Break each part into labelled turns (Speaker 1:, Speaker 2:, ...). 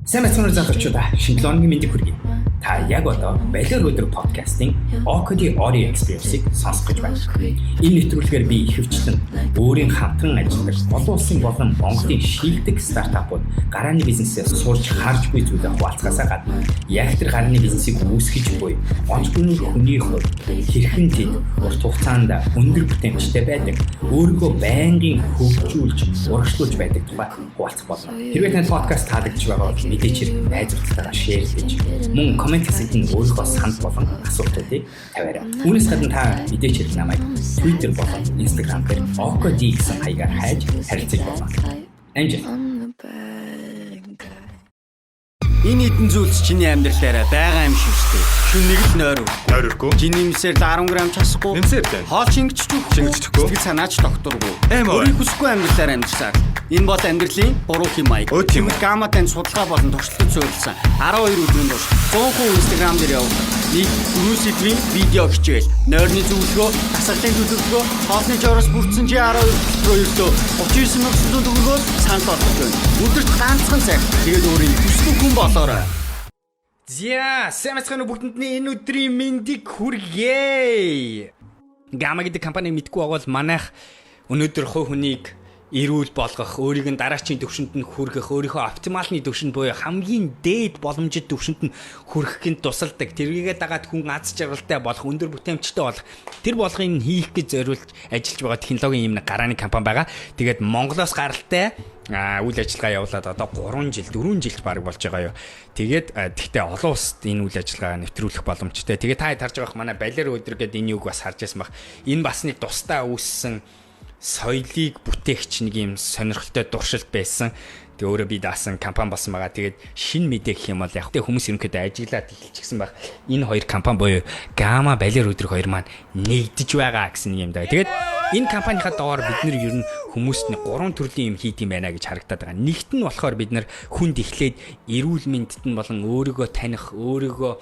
Speaker 1: Сайн байцгаана уу, залуучуудаа. Шинэ 7 хоногийн мэндийг хүргэе. Та яг одоо Балиар өдөр подкастын Okodi Audio Experience-ийг сонсох гэж байна. Энэ нэвтрүүлгээр би ихэвчлэн өөрийн хамтран ажилладаг олон улсын болон Монголын шилдэг стартапууд гарааны бизнесээ сурч харж буй зүйлээ хуваалцахаасаа гадна яг тэр гарааны бизнесийг үүсгэж буй entrepreneur хүний хувьд хэрхэн тэд урт хугацаанд өндөр бүтээмжтэй байдаг, өөрийгөө байнгын хөгжүүлж, урагшлуулж байдаг тухай хуваалцах болно. Хэрвээ танд подкаст таалагдж байгаа бол мэдээч хэрэг найзуудтайгаа share лэж, мөн comment хэсэгт нь өөрийнхөө санал болон асуултуудыг тавиарай. Үүнээс гадна та мэдээч хэрэг намайг Twitter болон Instagram дээр OKD гэсэн хаягаар хайж харилцаж болно. Амжилт.
Speaker 2: Энэ хэдэн зүйлс чиний амьдралаараа байгаа юм шиг шүү дээ. Шөнө нэг л нойр өрөхгүй.
Speaker 3: Нойр өрөхгүй.
Speaker 2: Жин нэмсээр л 10 г часахгүй.
Speaker 3: Нэмсээр л.
Speaker 2: Хоол шингэж өгөхгүй.
Speaker 3: Шингэж өгөхгүй.
Speaker 2: Сэтгэл санаач докторгүй.
Speaker 3: Эм ой.
Speaker 2: Өөрийг хүсэхгүй амьдралаар амьдарсаар. Энэ бол амьдралын буруу хэм маяг.
Speaker 3: Өөд юм.
Speaker 2: Тэгвэл Гамма танд судалгаа болон туршлагад суурилсан 12 өдрийн турш 100% Instagram дээр явуулах нэг дөрвөн сэдвийн видео хичээл, нойрны зөвлөгөө, дасгалын төлөвлөгөө, хоолны жороос бүрдсэн G12 хөтөлбөрөөр 39,900 төгрөгөөр санал болгож байна. Өдөрт ганцхан цаг. Тэгээд өөрийн хүсдэг хүн болоорой.
Speaker 1: За, сайн байцгаана уу, бүгдэнд нь энэ өдрийн мэндийг хүргэе. Гамма гэдэг компани мэдгүй байгаа бол манайх өнөөдөр хувь хүнийг эрүүл болгох, өөрийг нь дараачийн төвшөнд нь хүргэх, өөрийнхөө оптималны төвшөнд буюу хамгийн дээд боломжит төвшөнд нь хүрэхэд нь тусалдаг. Тэрийгээ дагаад хүн аз жаргалтай болох, өндөр бүтээмжтэй болох, тэр болгыг нь хийх гэж зориулж ажиллаж байгаа технологийн юм нэг гарааны компани байгаа. Тэгээд Монголоос гаралтай үйл ажиллагаа явуулаад одоо 3 жил, 4 жилд баг болж байгаа юу. Тэгээд тэгтээ олон улсад энэ үйл ажиллагаа нэвтрүүлэх боломжтой. Тэгээд та харж байгаа манай Балиар өдөр гэдэг энэ юг бас харж байсан баг. Энэ бас нэг тусдаа үүссэн соёлыг бүтээгч нэг юм сонирхолтой туршилт байсан. Тэгээ өөрөө би даасан компани болсон байгаа. Тэгээд шинэ мэдээ гэх юм бол яг тэ хүмүүс ерөнхийдөө ажиглаад эхэлчихсэн баг. Энэ хоёр компани буюу Гамма, Балиар өдрөх хоёр маань нэгдэж байгаа гэсэн юм даа. Тэгээд энэ компанийнхаа доор бид нар ер нь хүмүүст нэг гурван төрлийн юм хийд юм байна гэж харагдаад байгаа. Нэгт нь болохоор бид нар хүнд эхлээд эрүүл мэндэд нь болон өөрийгөө таних, өөрийгөө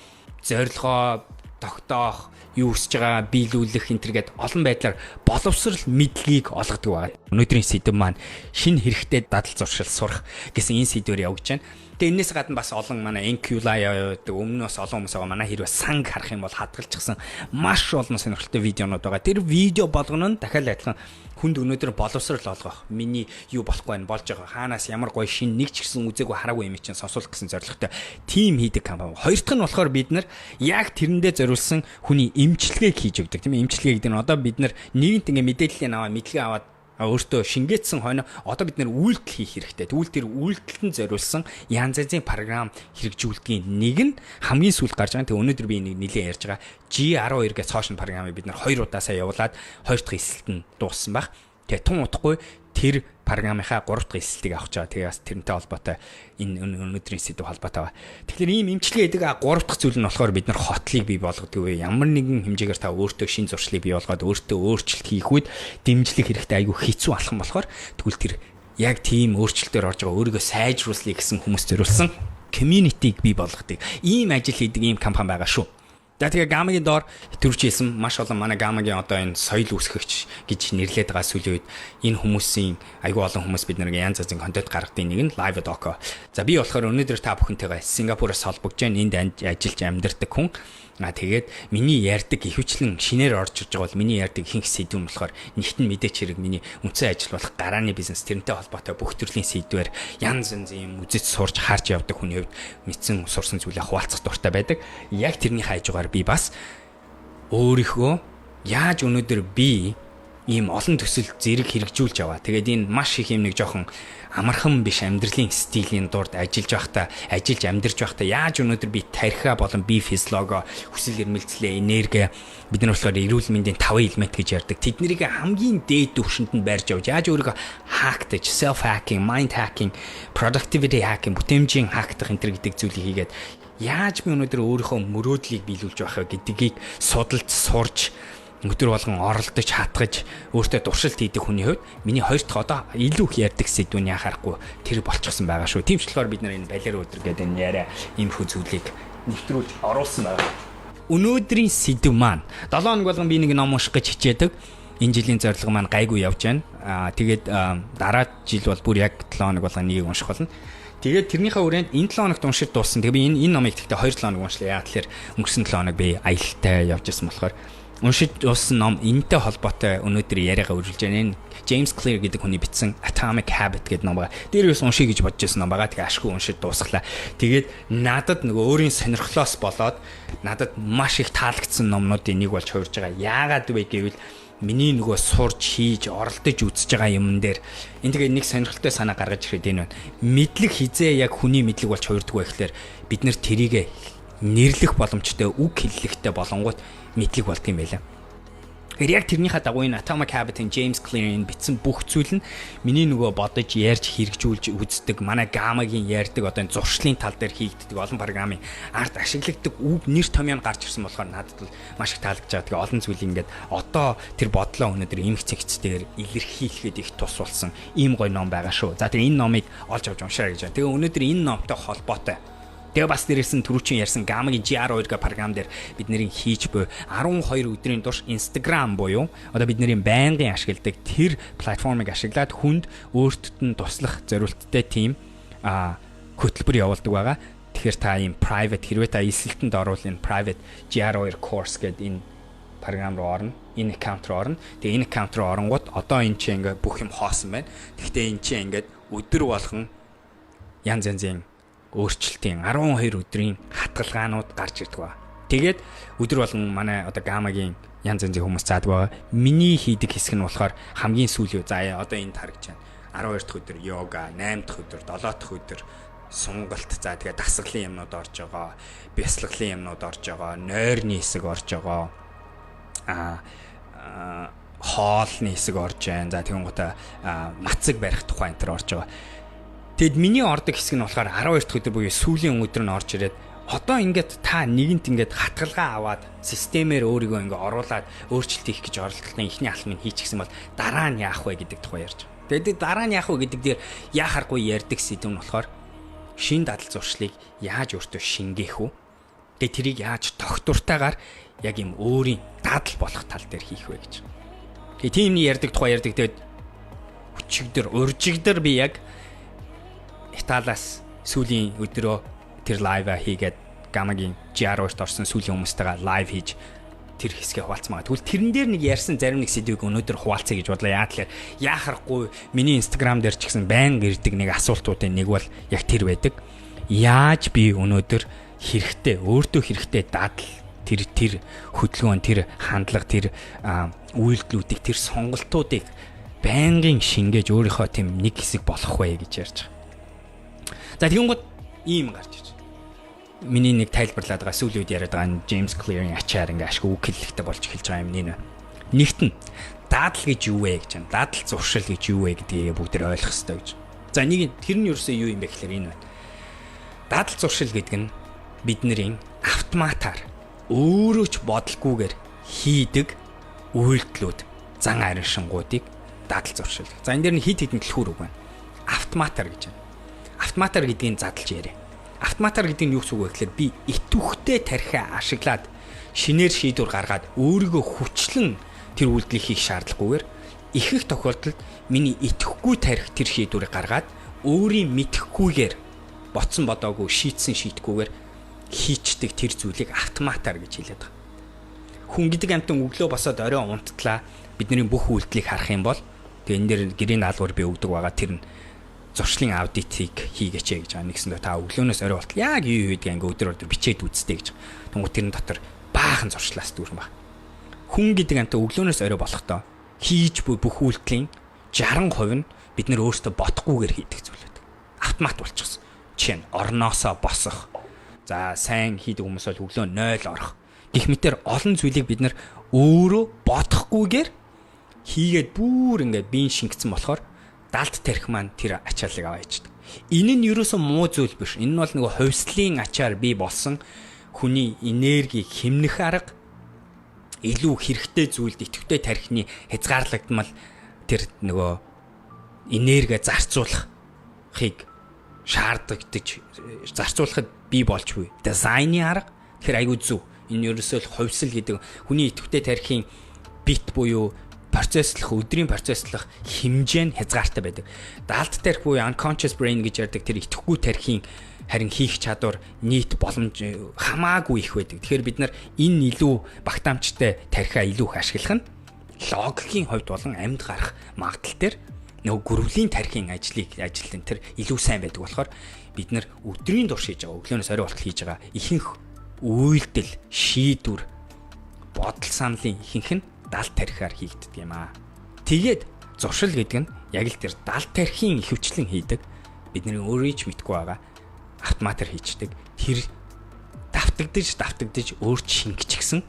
Speaker 1: зорилгоо тогтоох, юу хүсэж байгаагаа биелүүлэх энэ төр гээд олон байдлаар боловсрал мэдлэгийг олгодог байгаа. Өнөөдрийн сэдэв маань шинэ хэрэгтэй дадал зуршил сурах гэсэн энэ сэдвээр явж байна. Тэгээ энэс гадна бас олон манай NQLA гэдэг өмнө бас олон хүмүүс байгаа. Манай хэрвээ санг харах юм бол хадгалчихсан маш олон сонирхолтой видеонууд байгаа. Тэр видео болгоно нь дахиад адилхан хүнд өнөөдөр боловсрал олгох. Миний юу болохгүй байна, болж байгаа. Хаанаас ямар гоё шин нэг ч гэсэн үзээгүй хараагүй юм чинь сонсуулах гэсэн зорилготой team хийдэг компани. Хоёр дахь нь болохоор бид нар яг тэрэндээ зориулсан хүний эмчилгээг хийж өгдөг, тийм ээ. Эмчилгээ гэдэг нь одоо бид нар нэгэнт ингээ мэдээллийн аваа, мэдлэгээ аваад өөртөө шингээцсэн хойно одоо бид нэр үйлдэл хийх хэрэгтэй. Тэгвэл тэр үйлдэлтэнд зориулсан янз янзын програм хэрэгжүүлдгийн нэг нь хамгийн сүүлд гарч байгаа. Тэгээ өнөөдөр би энийг нэлээд ярьж байгаа. G12 гэж social програмыг бид нар хоёр удаа сая явуулаад хоёр дахь элсэлт нь дууссан баг. Тэгээ тун удахгүй тэр програмынхаа 3 дахь элсэлтийг авах гэж байгаа. Тэгээ бас тэрнтэй холбоотой энэ өнөөдрийн сэдэв холбоотой ба. Тэгэхээр ийм эмчилгээ гэдэг 3 дахь зүйл нь болохоор бид нар хотлыг бий болгодог үе. Ямар нэгэн хэмжээгээр та өөртөө шин зуршлыг бий болгоод өөртөө өөрчлөлт хийх үед дэмжлэг хэрэгтэй, айгүй хэцүү алхам болохоор тэгвэл тэр яг тийм өөрчлөлтөөр орж байгаа, өөрийгөө сайжруулъя гэсэн хүмүүс зориулсан community-г бий болгодог. Ийм ажил хийдэг ийм компани байгаа шүү. За, тэгээ Гамагийн доор төрж исэн маш олон манай Гамагийн одоо энэ соёл үүсгэгч гэж нэрлээд байгаа сүүлийн үед энэ хүмүүсийн айгүй олон хүмүүс бид нарыг янз янзын контент гаргадаг нэг нь Live Doco. За, би болохоор өнөөдөр та бүхэнтэйгээ Сингапуроос холбогдож байна. Энд ажиллаж амьдардаг хүн. А тэгээд миний ярьдаг ихэвчлэн шинээр орж ирж байгаа бол миний ярьдаг ихэнх сэдв нь болохоор нэгт нь мэдээч хэрэг миний үндсэн ажил болох гарааны бизнес, тэрнтэй холбоотой бүх төрлийн сэдвээр янз янзын юм үзэж сурч харж явдаг хүний хувьд мэдсэн сурсан зүйлээ хуваалцах дуртай байдаг. Яг тэрний хажуугаар би бас өөрийнхөө яаж өнөөдөр би ийм олон төсөл зэрэг хэрэгжүүлж яваа. Тэгээд энэ маш их юм нэг жоохон амархан биш амьдралын стилийн дурд ажиллаж байхдаа, ажиллаж амьдарч байхдаа яаж өнөөдөр би тархиа болон бие физиологи, хүсэл эрмэлзлээ, энерги, бид нар болохоор эрүүл мэндийн 5 элемент гэж ярьдаг. Тэднийг хамгийн дээд түвшинд нь барьж явж яаж өөрийгөө hack таж, self hacking, mind hacking, productivity hacking, бүтээмжийн hack тах энэ төр гэдэг зүйлийг хийгээд яаж би өнөөдөр өөрийнхөө мөрөөдлийг биелүүлж байх вэ гэдгийг судалж сурж, өдөр болгон оролдож хатгаж өөртөө туршилт хийдэг хүний хувьд миний хоёр дахь одоо илүү их ярьдаг сэдвүүний анхаарахгүй тэр болчихсон байгаа шүү. Тийм ч болохоор бид нар энэ балиар өдөр гэдэг энэ яриа иймэрхүү зүйлийг нэвтрүүлж оруулсан байгаа. Өнөөдрийн сэдэв маань 7 хоног болгон би нэг ном унших гэж хичээдэг. Энэ жилийн зорилго маань гайгүй явж байна. Аа, тэгээд дараа жил бол бүр яг 7 хоног болгон нэгийг унших болно. Тэгээд тэрнийхээ хүрээнд энэ 7 хоногт уншиж дууссан. Тэгээ би энэ номыг гэхдээ 2 7 хоног уншлаа. Яа тэгэхээр өнгөрсөн 7 хоног би аялалтай явж исэн болохоор уншиж дууссан ном энэтэй холбоотой өнөөдөр яриагаа үргэлжлүүлж байна. Энэ James Clear гэдэг хүний бичсэн Atomic Habit гэдэг ном байгаа. Тэр юус уншия гэж бодож байсан ном байгаа. Тэгээ ашгүй уншиж дуусглаа. Тэгээд надад нөгөө өөрийн сонирхлоос болоод надад маш их таалагдсан номнуудын нэг болж хувирж байгаа. Яагаад вэ гэвэл миний нөгөө сурж хийж оролдож үзэж байгаа юмн дээр энэ тэгээ нэг сонирхолтой санаа гаргаж ирэхэд энэ байна. Мэдлэг хизээ яг хүний мэдлэг болж хувирдаг вэ гэхээр бид нэр тэрийг нэрлэх боломжтой үг хэллэгтэй болонгууд мэдлэг болдго юм байлаа. Тэгэхээр яг тэрнийхээ дагуу энэ Atomic Habit-ийн James Clear-ийн бичсэн бүх зүйл нь миний нөгөө бодож ярьж хэрэгжүүлж үздэг манай Gamma-гийн ярьдаг одоо энэ зуршлын тал дээр хийгддэг олон програмын ард ашиглагддаг үг нэр томьёо гарч ирсэн болохоор надад бол маш их таалагдж байгаа. Тэгээ олон зүйл ингээд одоо тэр бодлоо өнөөдөр эмх цэгцтэйгээр илэрхийлэхэд их тус болсон ийм гоё ном байгаа шүү. За тэгээ энэ номыг олж авч уншаарай гэж байна. Тэгээ өнөөдөр энэ номтой холбоотой. Тэгээ бас дээрээс нь түрүүчийн ярьсан Gamma-гийн GR2 гэх програм дээр бид нэрийн хийж буй 12 өдрийн турш Instagram буюу одоо бидний байнгын ашигладаг тэр платформыг ашиглаад хүнд өөртөд нь туслах зорилттой тийм хөтөлбөр явуулдаг байгаа. Тэгэхээр та ийм private хэрвээ та эсэлтэнд орвол энэ private GR2 course гэдэг энэ програм руу орно. Энэ аккаунт руу орно. Тэгээ энэ аккаунт руу оронгууд одоо энэ чинь ингээ бүх юм хоосон байна. Тэгэхдээ энэ чинь ингээд өдөр болгон янз янзын өөрчлөлтийн 12 өдрийн хатгалгаанууд гарч ирдэг ба. Тэгээд өдөр болгон манай одоо Gamma-гийн янз янзын хүмүүс заадаг байгаа. Миний хийдэг хэсэг нь болохоор хамгийн сүүлийн за одоо энд харагдаж байна. 12 дахь өдөр йога, 8 дахь өдөр, 7 дахь өдөр сунгалт, за тэгээ дасгалын юмнууд орж байгаа, бясалгалын юмнууд орж байгаа, нойрны хэсэг орж байгаа. Хоолны хэсэг орж байна. За тэгэн гутаа мацаг барих тухай энэ төр орж байгаа. Тэгэд миний ордог хэсэг нь болохоор 12 дахь өдөр буюу сүүлийн өдөр нь орж ирээд одоо ингээд та нэгэнт ингээд хатгалгаа аваад системээр өөрийгөө ингээд оруулаад өөрчлөлт хийх гэж оролдлогын эхний алхмыг хийчихсэн бол дараа нь яах вэ гэдэг тухай ярьж байгаа. Тэгээд дараа нь яах вэ гэдэг дээр яах аргагүй ярьдаг сэдэв нь болохоор шин дадал зуршлыг яаж өөртөө шингээх вэ? Тэгээд тэрийг яаж тогтвортойгоор яг юм өөрийн дадал болох тал дээр хийх вэ гэж. Тэгээд тиймний ярьдаг тухай ярьдаг. Тэгээд өчигдөр, уржигдөр би яг Италиас сүүлийн өдрөө тэр live хийгээд Gamma-гийн GR-т орсон сүүлийн хүмүүстэйгээ live хийж тэр хэсгээ хуваалцсан байгаа. Тэгвэл тэрэн дээр нэг ярьсан зарим нэг сэдвийг өнөөдөр хуваалцъя гэж бодлоо. Яа тэгэхээр яахарахгүй миний Instagram дээр ч гэсэн байнга ирдэг нэг асуултуудын нэг бол яг тэр байдаг. Яаж би өнөөдөр хэрэгтэй, өөртөө хэрэгтэй дадал тэр хөдөлгөөн, тэр хандлага, тэр үйлдэлүүдийг, тэр сонголтуудыг байнгын шингээж өөрийнхөө тийм нэг хэсэг болох вэ гэж ярьж байгаа. За тэгэнгүүт ийм гарч ирж. Миний нэг тайлбарлаад байгаа сүүлийн үед яриад байгаа James Clear-ийн ачаар ингээ ашиг үг хэллэгтэй болж эхэлж байгаа юм нэ. Нэгт нь дадал гэж юу вэ гэж байна. Дадал зуршил гэж юу вэ гэдгийг бүгд ойлгох ёстой гэж. За нэг тэр нь ерөөсөө юу юм бэ гэхээр энэ байна. Дадал зуршил гэдэг нь бидний автоматар өөрөө ч бодолгүйгээр хийдэг үйлдэлүүд, зан араншингуудыг дадал зуршил. За энэ дээр нь хит хитэн түлхүүр үг байна. Автоматар гэж байна. Автоматар гэдгийг задлж яриа. Автоматар гэдэг нь юу гэсэн үг вэ гэхээр би идэвхтэй тархиа ашиглаад шинээр шийдвэр гаргаад өөрийгөө хүчлэн тэр үйлдэлийг хийх шаардлагагүйгээр их их тохиолдолд миний идэвхгүй тархи тэр шийдвэрийг гаргаад өөрийн мэдэхгүйгээр ботсон бодоогүй шийдсэн шийдгүйгээр хийчдэг тэр зүйлийг автоматар гэж хэлээд байгаа. Хүн гэдэг амьтан өглөө босоод орой унттлаа бидний бүх үйлдэлийг харах юм бол тэгээ энэ дэр гэрийн даалгавар би өгдөг байгаа тэр нь зуршлын аудитыг хийгээч гэж байгаа. Нэгсэндээ та өглөөнөөс орой болтол яг юу хийдэг ингээ өдөр өдөр бичээд үзтээ гэж. Тэнгуү тэрэн дотор баахан зуршлаас дүүрэн баг. Хүн гэдэг амьтан өглөөнөөс орой болохдоо хийж буй бүх үйлдэлийн 60% нь бид нэр өөрсдөө бодохгүйгээр хийдэг зүйл байдаг. Автомат болчихсон. Жишээ нь орноосоо босох. За сайн хийдэг хүмүүс бол өглөө 0 орох. Гэх мэтэр олон зүйлийг бид нэр өөрөө бодохгүйгээр хийгээд бүр ингээд биеийн шингэцэн болохоор далд тарих маань тэр ачааллыг аваа ичдэг. Энэ нь ерөөсөө муу зүйл биш. Энэ нь бол нөгөө хувьслын ачаар бий болсон хүний энергийг хэмнэх арга, илүү хэрэгтэй зүйлд идэвхтэй тархины хязгаарлагдмал тэр нөгөө энерги зарцуулахыг шаардлагатай зарцуулахад бий болж буй дизайны арга. Тэгэхээр айгүй зөв. Энэ ерөөсөө л хувьсэл гэдэг хүний идэвхтэй тархийн бит буюу процесслох, өдрийн процесслох хэмжээ нь хязгаартай байдаг. Далд тарих буюу unconscious brain гэж ярьдаг тэр идэвхгүй тарихын харин хийх чадвар нийт боломж хамаагүй их байдаг. Тэгэхээр бид нар энэ илүү багтаамжтай тарихаа илүү их ашиглах нь логикийн хувьд болон амьд гарах магадлал дээр нөгөө гөрвлийн тарихын ажлыг ажил энэ тэр илүү сайн байдаг болохоор бид нар өдрийн турш хийж байгаа, өглөөнөөс орой болтол хийж байгаа ихэнх үйлдэл, шийдвэр, бодол саналын ихэнх нь далд тарихаар хийгддэг юм аа. Тэгээд зуршил гэдэг нь яг л тэр далд тарихын ихэвчлэн хийдэг, бидний өөрийн ч мэдэхгүй байгаа автоматар хийчдэг тэр давтагдаж давтагдаж өөр шингэчихсэн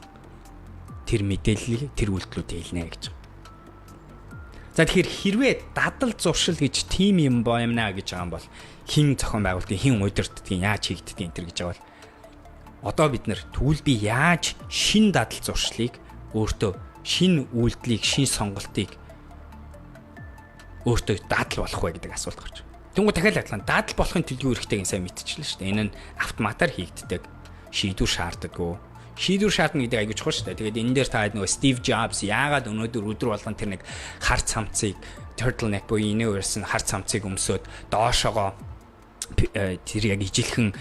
Speaker 1: тэр мэдээллийг, тэр үйлдэлүүдийг хэлнэ гэж. За, тэгэхээр хэрвээ дадал зуршил гэж тийм юм байна гэж байгаа юм бол хэн зохион байгуулалтын, хэн удирддгийг, яаж хийгддгийг энэ төр гэж байгаа бол одоо бид нар тэгвэл би яаж шин дадал зуршлыг өөртөө, шин үйлдэлийг, шин сонголтыг өөртөө дадал болох вэ гэдэг асуулт гарч байна. Тэнгүү дахиад адилхан дадал болохын төлөв хэрэгтэй сайн мэдчихлээ шүү дээ. Энэ нь автоматар хийгддэг. Шийдвэр шаарддаггүй. Шийдвэр шаардна гэдэг аягүй чухал шүү дээ. Тэгээд энэ дээр та нөгөө Стив Джобс яагаад өнөөдөр өдөр болгон тэр нэг хар цамцыг, turtleneck буюу энэ өрсөн хар цамцыг өмсөөд доошоогоо тэр яг ижилхэн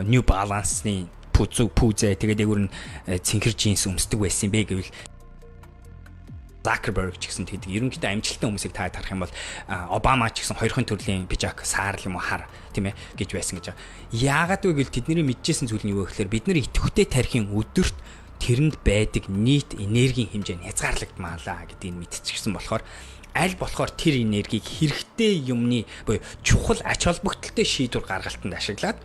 Speaker 1: New Balance-ны пүзүү пүүзээ, тэгээд яг нь цэнхэр джинс өмсдөг байсан бэ гэвэл Zuckerberg ч гэсэн тэгдэг. Ерөнхийдөө амжилттай хүмүүсийг та харах юм бол Обама ч гэсэн хоёрхан төрлийн пижак, саарл юм уу, хар, тийм ээ, гэж байсан гэж байгаа. Яагаад вэ гэвэл тэдний мэдчихсэн зүйл нь юу вэ гэхээр бид нар идэвхтэй тарихын өдөрт тэрэнд байдаг нийт энергийн хэмжээ нь хязгаарлагдмаалаа гэдгийг мэдчихсэн болохоор аль болохоор тэр энергийг хэрэгтэй юмны буюу чухал ач холбогдолтой шийдвэр гаргалтанд ашиглаад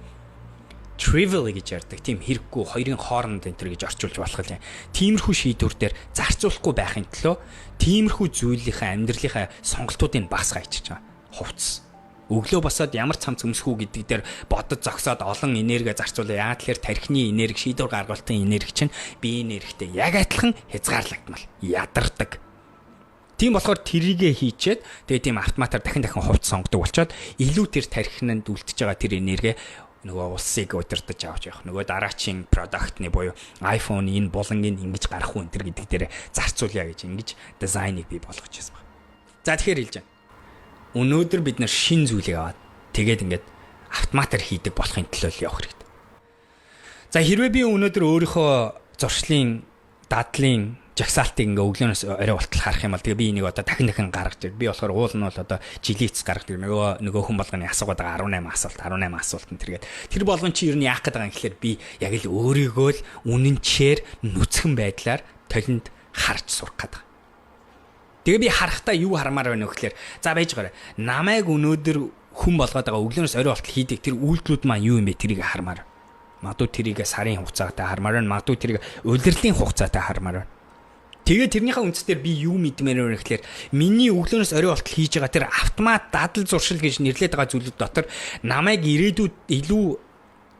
Speaker 1: trivial гэж ярьдаг. Тийм хэрэггүй хоёрын хооронд энэ төр гэж орчуулж болох юм. Тиймэрхүү шийдвэр дээр зарцуулахгүй байхын төлөө тиймэрхүү зүйлийнхээ, амьдралынхаа сонголтуудыг багасгаа хийчихэж байгаа. Хувцас. Өглөө босоод ямар цамц өмсөх үү гэдэг дээр бодож зогсоод олон энерги зарцуулаа. Яа тэгэхээр тархины энерги, шийдвэр гаргалтын энерги чинь биеийн энергитэй яг адилхан хязгаарлагдмал. Ядардаг. Тийм болохоор тэрийгэ хийчээд тэгээ тийм автоматар дахин дахин хувцас сонгодог болчоод илүү тэр тархинд үлдчихэж байгаа тэр энерги нөгөө улсыг удирдах авч явах, нөгөө дараачийн product-ны буюу iPhone энэ булангийн ингэж гарах уу энэ төр гэдэг дээр зарцуулъя гэж ингэж дизайныг бий болгож байсан баг. За, тэгэхээр хэлж байна. Өнөөдөр бид нар шин зүйлийг аваад тэгээд ингээд автоматар хийдэг болохын төлөө л явах хэрэгтэй. За, хэрвээ би өнөөдөр өөрийнхөө зуршлын дадлын жагсаалтыг ингээ өглөөнөөс орой болтол харах юм бол тэгээ би энийг одоо дахин дахин гаргаж ир. Би болохоор уул нь бол одоо жилийн эцэс гаргадаг. Нөгөө хүн болгоны асуугаад байгаа 18 асуулт, 18 асуулт энэ төргээд тэр болгон чи ер нь яах гээд байгаа юм гэхэлэр би яг л өөрийгөө л үнэнчээр нүцгэн байдлаар толинд харж сурах гээд байгаа. Тэгээ би харахтаа юу хармаар байна вэ гэхэлэр за, байж байгаарай. Намайг өнөөдөр хүн болгоод байгаа өглөөнөөс орой болтол хийдэг тэр үйлдэлүүд маань юу юм бэ, тэрийг хармаар. Магадгүй тэрийг сарын хугацаатай хармаар байна. Магадгүй тэрийг улирлын хугацаатай хармаар байна. Тэгээ тэрнийхээ үндсээр би юу мэдмээр вэ гэхлээр миний өглөөнөөс орой болтол хийж байгаа тэр автомат дадал зуршил гэж нэрлэдэг байгаа зүйлүүд дотор намайг ирээдүйд илүү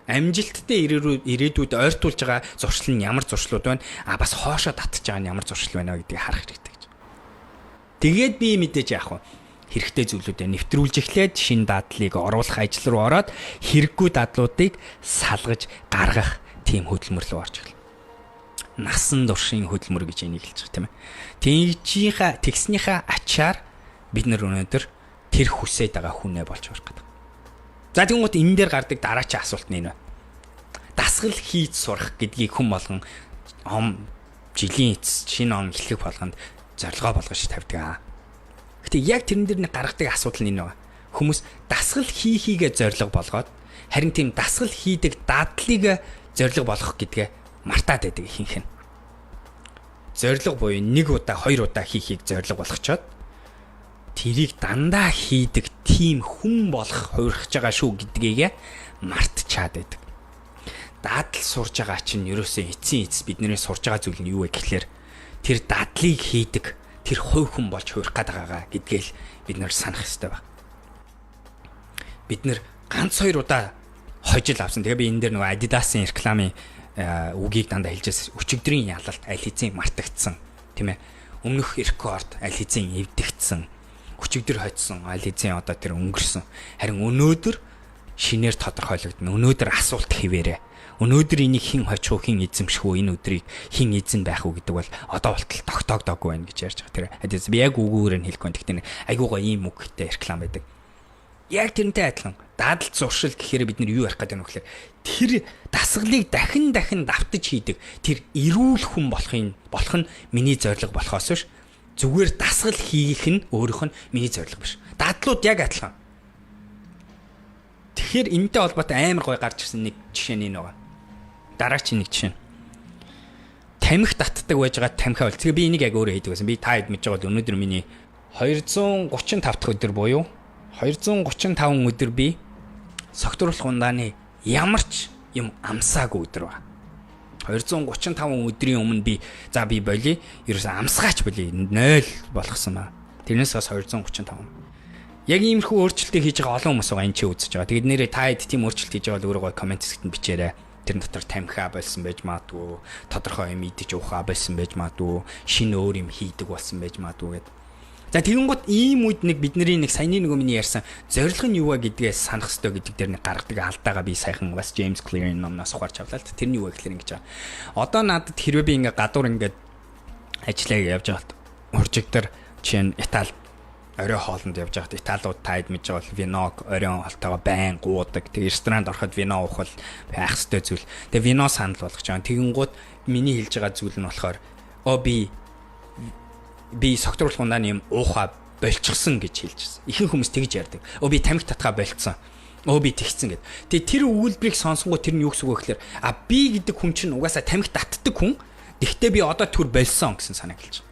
Speaker 1: амжилттай ирээдүйд ойртуулж байгаа зуршил нь ямар зуршлууд байна, а бас хоошоо татж байгаа нь ямар зуршил байна гэдгийг харах хэрэгтэй гэж. Тэгээд би мэдээж яах вэ? Хэрэгтэй зүйлүүдээ нэвтрүүлж эхлээд шин дадлыг оруулах ажил руу ороод хэрэггүй дадлуудыг салгаж гаргах тийм хөдөлмөр рүү орж эхэлнэ. Насан туршийн хөдөлмөр гэж энийг хэлж байгаа, тийм ээ. Тэгжийнхаа тэгснийхээ ачаар бид нар өнөөдөр тэр хүсээд байгаа хүнээ болж сурах гэдэг. За, тэгвэл энэ дээр гардаг дараачийн асуулт нь энэ байна. Дасгал хийж сурах гэдгийг хүн болгон ом жилийн эцэс, шинэ он эхлэх болгонд зорилгоо болгож тавьдаг. Гэтэ яг тэрэн дээр нэг гаргадаг асуудал нь энэ байна. Хүмүүс дасгал хийхийгээ зорилго болгоод харин тийм дасгал хийдэг дадлыг зорилго болгох гэдгээ мартаад байдаг ихэнх нь. Зорилго буюу нэг удаа, хоёр удаа хийхийг зорилго болгочоод тэрийг дандаа хийдэг тийм хүн болох хувирхаж байгаа шүү гэдгийг мартчаад байдаг. Дадал сурж байгаа чинь ерөөсөө эцсийн эц бидний сурж байгаа зүйл нь юу вэ гэхлээр тэр дадлыг хийдэг тэр хувь хүн болж хувирах гээд байгаагаа гэдгээл бид нар санах ёстой баг. Бид нар ганц хоёр удаа хожил авсан. Тэгээ би энэ дээр нөгөө Adidas-ын рекламын үгийг дандаа хэлжээс, өчигдрийн ялалт аль хэзээ мартагдсан, тийм ээ. Өмнөх рекорд аль хэзээ эвдэгдсэн. Өчигдөр хоцсон аль хэзээ одоо тэр өнгөрсөн. Харин өнөөдөр шинээр тодорхойлогдно. Өнөөдөр асуулт хэвээрээ. Өнөөдөр энийг хэн хожих уу, хэн эзэмших үү, энэ өдрийг хэн эзэн байх уу гэдэг бол одоо болтол тогтоогдоогүй байна гэж ярьж байгаа. Тэр би яг үгүүгээр нь хэлэхгүй. Гэхдээ айгуу гоё ийм үгтэй реклам байдаг. Яг тэрнтэй адилхан дадал зуршил гэхээр бид нар юу ярих гэдэг нь вэ гэхээр тэр дасгалыг дахин дахин давтаж хийдэг тэр эрүүл хүн болох нь миний зорилго болохоос биш, зүгээр дасгал хийх нь өөрийнх нь миний зорилго биш. Дадлууд яг адилхан. Тэгэхээр энэтэй холбоотой амар гоё гарч ирсэн нэг жишээ нь энэ байгаа. Дараагийн нэг жишээ. Тамхи татдаг байж байгаа тамхи бол. Тэгээ би энийг яг өөрөө хийдэг байсан. Би та хэд мэдж байгаа бол өнөөдөр миний 235 дахь өдөр буюу 235 өдөр би согтууруулах ундааны ямар ч юм амсаагүй өдөр ба. 235 өдрийн өмнө би за би болий, ерөөсөн амсгаач болий, 0 болгосон ба. Тэрнээс бас 235. Яг иймэрхүү өөрчлөлтийг хийж байгаа олон хүмүүс байгаа, энэ чи үзэж байгаа. Тэгээд нэрээ та хэд тийм өөрчлөлт хийж байгаа бол өөрөө comment хэсэгт нь бичээрэй. Тэр дотор тамхиа болсон байж магадгүй, тодорхой юм идэж уухаа болсон байж магадгүй, шинэ өөр юм хийдэг болсон байж магадгүй гэдэг. За, тэгэнгүүт ийм үед нэг бидний нэг саяны нөгөө миний ярьсан зорилго нь юу вэ гэдгээ санах ёстой гэдэг дээр нэг гаргадаг алдаагаа би саяхан бас James Clear-ийн номноос ухаарч авлаа л. Тэр нь юу вэ гэхээр ингэж байгаа. Одоо надад хэрвээ би ингээ гадуур ингээд ажиллаа явж байгаад хуржигдэр, жишээ нь Итали орой хоолнд явж байхад, Италиуд таад мэдж байгаа бол виног оройн хоолтойгоо байн гуудаг. Тэгээ ресторанд ороход вино уух бол байх ёстой зүйл. Тэгээ вино санал болгож байгаа. Тэгэнгүүт миний хэлж байгаа зүйл нь болохоор би согтууруулах ундааны юм уухаа болчихсон гэж хэлжсэн. Ихэнх хүмүүс тэгж ярьдаг. Өө, би тамхи татгаа болцсон. Өө, би тэгсэн гэд. Тэгээ тэр өгүүлбэрийг сонсонгоо тэр нь юу гэсэн үг вэ гэхээр а би гэдэг хүн чинь угаасаа тамхи татдаг хүн. Тэгтээ би одоо түр болсон гэсэн санааг хэлж байгаа.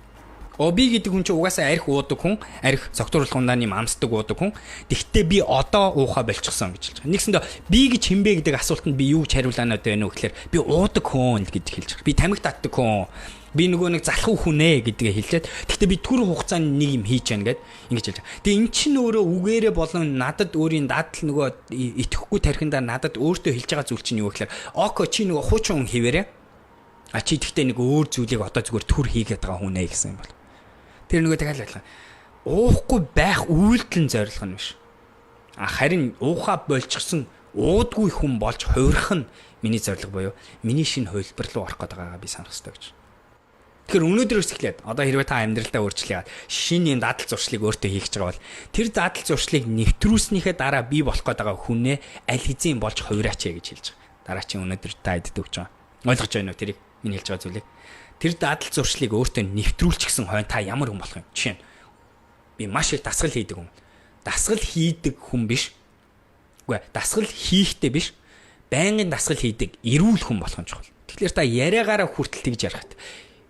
Speaker 1: Өө, би гэдэг хүн чинь угаасаа арх уудаг хүн, арх, согтууруулах ундааны юм амсдаг, уудаг хүн. Тэгтээ би одоо уухаа болчихсон гэж хэлж байгаа. Нэгсэндээ би гэж хэн бэ гэдэг асуултанд би юу гэж хариулаанаад байна вэ гэхээр би уудаг хүн л гэж хэлж байгаа. Би тамхи татдаг хүн, би нөгөө нэг залхуу хүн ээ гэдгээ хэлээд, гэхдээ би түр хугацаанд нэг юм хийж яана гэд ингэж хэлж байгаа. Тэгээ эн чинь өөрөө үгээрээ болон надад өөрийн дадал нөгөө итгэхгүй тархиндаа надад өөртөө хэлж байгаа зүйл чинь юу гэхээр okay, чи нөгөө хуучин хүн хэвээрээ, а чи тэгтээ нэг өөр зүйлийг одоо зүгээр түр хийгээд байгаа хүн ээ гэсэн юм бол. Тэр нөгөө дахиад адилхан. Уухгүй байх үйлдэл нь зорилго нь биш. А харин уухаа болчихсон уудгүй хүн болж хувирах нь миний зорилго буюу миний шинэ хувилбар руу орох гээд байгаагаа би санах хэрэгтэй гэж. Тэгэхээр өнөөдрөөс эхлээд одоо хэрвээ та амьдралдаа өөрчлөе, шинэ юм дадал зуршлыг өөртөө хийх гэж байгаа бол тэр дадал зуршлыг нэвтрүүлснийхээ дараа бий болох гээд байгаа хүнээ аль хэзээ болж хувираач гэж хэлж байгаа. Дараа чинь өнөөдөр та эдд өгч байгаа. Ойлгож байна уу тэрийг, миний хэлж байгаа зүйлийг? Тэр дадал зуршлыг өөртөө нэвтрүүлчихсэн хойно та ямар хүн болох юм? Жишээ нь би маш их дасгал хийдэг хүн. Дасгал хийдэг хүн биш. Үгүй, дасгал хийхтэй биш. Байнгын дасгал хийдэг эрүүл хүн болох нь чухал. Тэгэхээр та яриагаараа хүртэл тэгж ярих.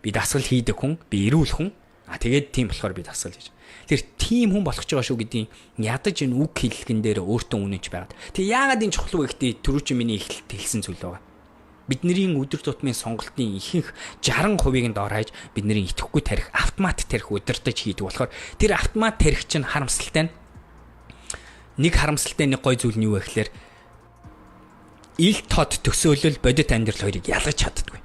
Speaker 1: Би дасгал хийдэг хүн, би эрүүл хүн. А тэгээд тийм болохоор би дасгал хийж. Тэр тийм хүн болох ч байгаа шүү гэдгийг ядаж энэ үг хэллэгэн дээр өөртөө үнэнч байгаад. Тэг яагаад энэ чухал вэ гэхдээ түрүү чи миний эхлэлд хэлсэн зүйл байгаа. Бидний өдөр тутмын сонголтын ихэнх 60%-ийг нь дор хаяж бидний итгэхгүй тарих, автомат тарих удирдах хийдэг болохоор тэр автомат тарих чинь харамсалтай нь нэг харамсалтай нэг гой зүйл нь юу вэ гэхээр ил тод төсөөлөл, бодит амьдрал хоёрыг ялгаж чаддаггүй.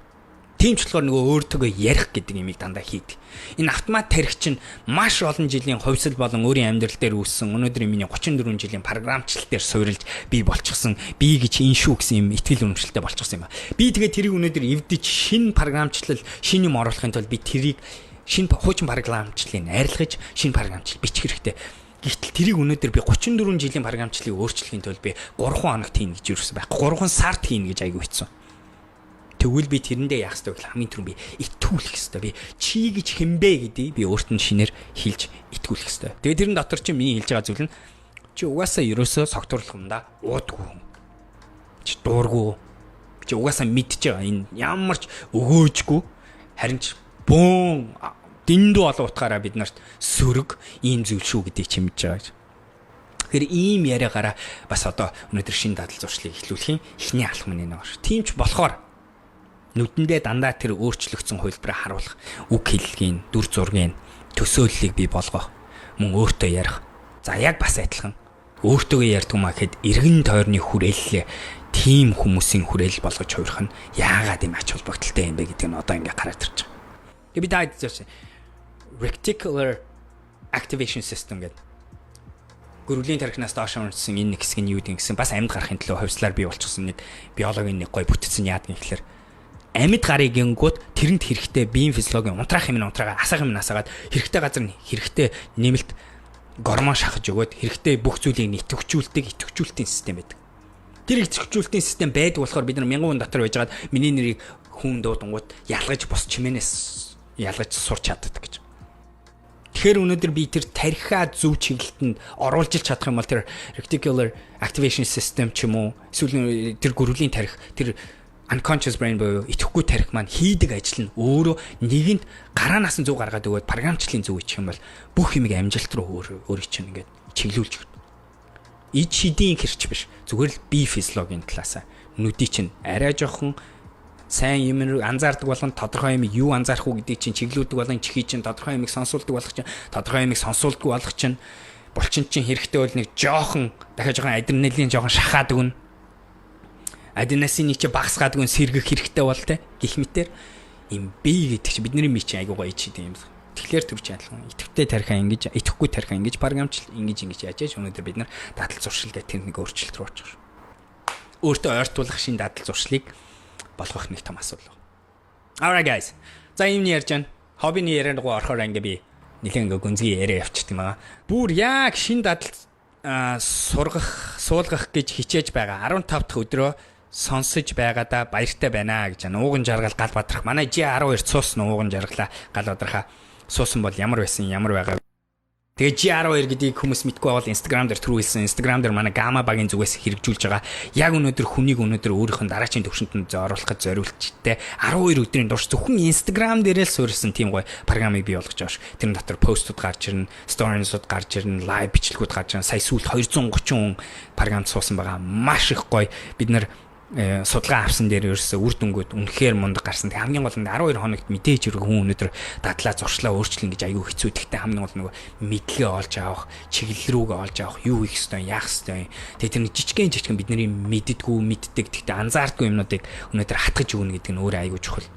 Speaker 1: Тийм ч болохоор нөгөө өөртөөгөө ярих гэдэг юмыг дандаа хийдэг. Энэ автомат тарих чинь маш олон жилийн хувьсал болон өөрийн амьдрал дээр үүссэн, өнөөдрийн миний 34 жилийн програмчлал дээр суурилж бий болчихсон, би гэж энэ шүү гэсэн юм итгэл үнэмшилтэй болчихсон юм ба. Би тэгээд тэрийг өнөөдөр эвдэж шинэ програмчлал, шинэ юм оруулахын тулд би тэрийг шинэ хуучин програмчлалыг арилгаж шинэ програмчлал бичих хэрэгтэй. Гэвтэл тэрийг өнөөдөр би 34 жилийн програмчлалыг өөрчлөхийн тулд би 3 хоногт хийнэ гэж юусэн байхгүй. 3 сард хийнэ гэж айгүй хэцүү. Тэгвэл би тэрэндээ яах ёстой гэхэл хамгийн түрүүн би итгүүлэх ёстой. Би чи гэж хэмбэ гэдгийг би өөрт нь шинээр хэлж итгүүлэх ёстой. Тэгээ тэрэн дотор чи миний хэлж байгаа зүйл нь чи угаасаа ерөөсөө согтууруулах юм да уудгүй хүн. Чи дуургүй. Чи угаасаа мэдж байгаа, энэ ямар ч өгөөжгүй, харин ч бөөн дэндүү олон утгаараа бид нарт сөрөг ийм зүйл шүү гэдгийг чи мэдж байгаа гэж. Тэгэхээр ийм яриагаараа бас одоо өнөөдөр шинэ дадал зуршлыг эхлүүлэхийн эхний алхам нь энэ байна шүү. Тийм ч болохоор нүдэндээ дандаа тэр өөрчлөгдсөн хувилбараа харуулах, үг хэллэгийн, дүр зургийн төсөөллийг бий болгох, мөн өөртөө ярих. За, яг бас адилхан өөртөөгөө ярьдаг юм а гэхэд эргэн тойрны хүрээллээ тийм хүмүүсийн хүрээл болгож хувирах нь яагаад юм ач холбогдолтой юм бэ гэдэг нь одоо ингээ гараад ирж байгаа. Тэгээ би таад хэлсэн. Reticular activation system гэдэг. Гөрвлийн тархинаас доош уншсан энэ нэг хэсэг нь юу гэдэг гэсэн бас амьд гарахын төлөө хувьслаар бий болчихсон нэг биологийн нэг гой бүтцэн яадаг юм гэхэлэр амьд гарыг гингүүд тэрэнд хэрэгтэй биеийн физиологийн унтраах юм унтраагаа, асаах юм асаагаад, хэрэгтэй газар нь хэрэгтэй нэмэлт гормон шахаж өгөөд хэрэгтэй бүх зүйлийг идэвхжүүлдэг идэвхжүүлэлтийн систем байдаг. Тэр идэвхжүүлэлтийн систем байдаг болохоор бид нар мянган хүн дотор байжгаад миний нэрийг хүн дуудангууд ялгаж, бус чимээнээс ялгаж сурч чаддаг гэж. Тэгэхээр өнөөдөр би тэр тархиа зөв чиглэлтэнд оруулж ил чадах юм бол тэр reticular activation system ч юм уу, эсвэл тэр гөрвлийн тархи, тэр unconscious brain буюу идэвхгүй тархи маань хийдэг ажил нь өөрөө нэгэнд гараанаас нь зөв гаргаад өгөөд програмчлалын зөв ичих юм бол бүх юмыг амжилт руу өөр өөрийг чинь ингээд чиглүүлж өгдөг. Ид шидийн хэрч биш. Зүгээр л бие физиологийн талаасаа нүдий чинь арай жоохон сайн юм анзаардаг болгон тодорхой юм юу анзаарах уу гэдгийг чинь чиглүүлдэг болон чихий чинь тодорхой юмыг сонсуулдаг болох чинь, тодорхой юмыг сонсуулдаггүй болох чинь, булчин чинь хэрэгтэй бол нэг жоохон дахиад жоохон адреналин жоохон шахаад өгнө, аденосины чи багасгаад өгөн, сэргэх хэрэгтэй бол те гих мэтэр юм бие гэдэг чи бидний ми чи айгуу гоё чи тийм юм. Тэгэхээр төр чи адилхан идэвхтэй тархиа ингэж, идэвхгүй тархиа ингэж програмчл ингэж ингэж яаж яаж өнөөдөр бид нар дадал зуршил гэх тэр нэг өөрчлөлт рүү очих шүү. Өөртөө ойртуулах шин дадал зуршлыг болгох нэг том асуудал. Alright, guys. За, юмны ярьж байна. Хоббины ярианд руу орохоор ингээ би нэлээд ингээ гүнзгий яриа явчихдаг юм аа. Бүр яг шин дадал сургах, суулгах гэж хичээж байгаа. 15 дахь өдрөө сонсож байгаадаа баяртай байна гэж. Ууган жаргал гал бадрах. Манай G12 цуусан ууган жаргалаа гал бадрахаа суусан бол ямар байсан, ямар байгаа. Тэгээ G12 гэдгийг хүмүүс мэдгүй бол Instagram дээр түрүү хэлсэн. Instagram дээр манай Gamma багийн зүгээс хэрэгжүүлж байгаа. Яг өнөөдөр хүнийг өнөөдөр өөрийнх нь дараачийн төвшөнд нь оруулахад зориулттай 12 өдрийн турш зөвхөн Instagram дээрээ л суурилсан тийм гоё програмыг бий болгож байгаа ш. Тэр дотор постууд гарч ирнэ, stories-ууд гарч ирнэ, live бичлэгүүд гарч ирнэ. Сая сүүлд 230 хүн програмд суусан байгаа. Маш их гоё. Бид нар судалгаа авсан дээр ерөөсөө үр дүнгууд үнэхээр мундаг гарсан. Тэг хамгийн гол нь 12 хоногт мэдээж хэрэг хүн өнөөдөр дадлаа зуршлаа өөрчлөн гэж аюу хэцүү. Тэгтээ хамгийн гол нөгөө мэдлэгээ олж авах, чиглэл рүүгээ олж авах, юу хийх ёстой, яах ёстой. Тэгээ тэр нэг жижигэн жижигэн бидний мэддэггүй, мэддэг, тэгтээ анзаардгүй юмнуудыг өнөөдөр хатгаж өгнө гэдэг нь өөрөө аюу чухал.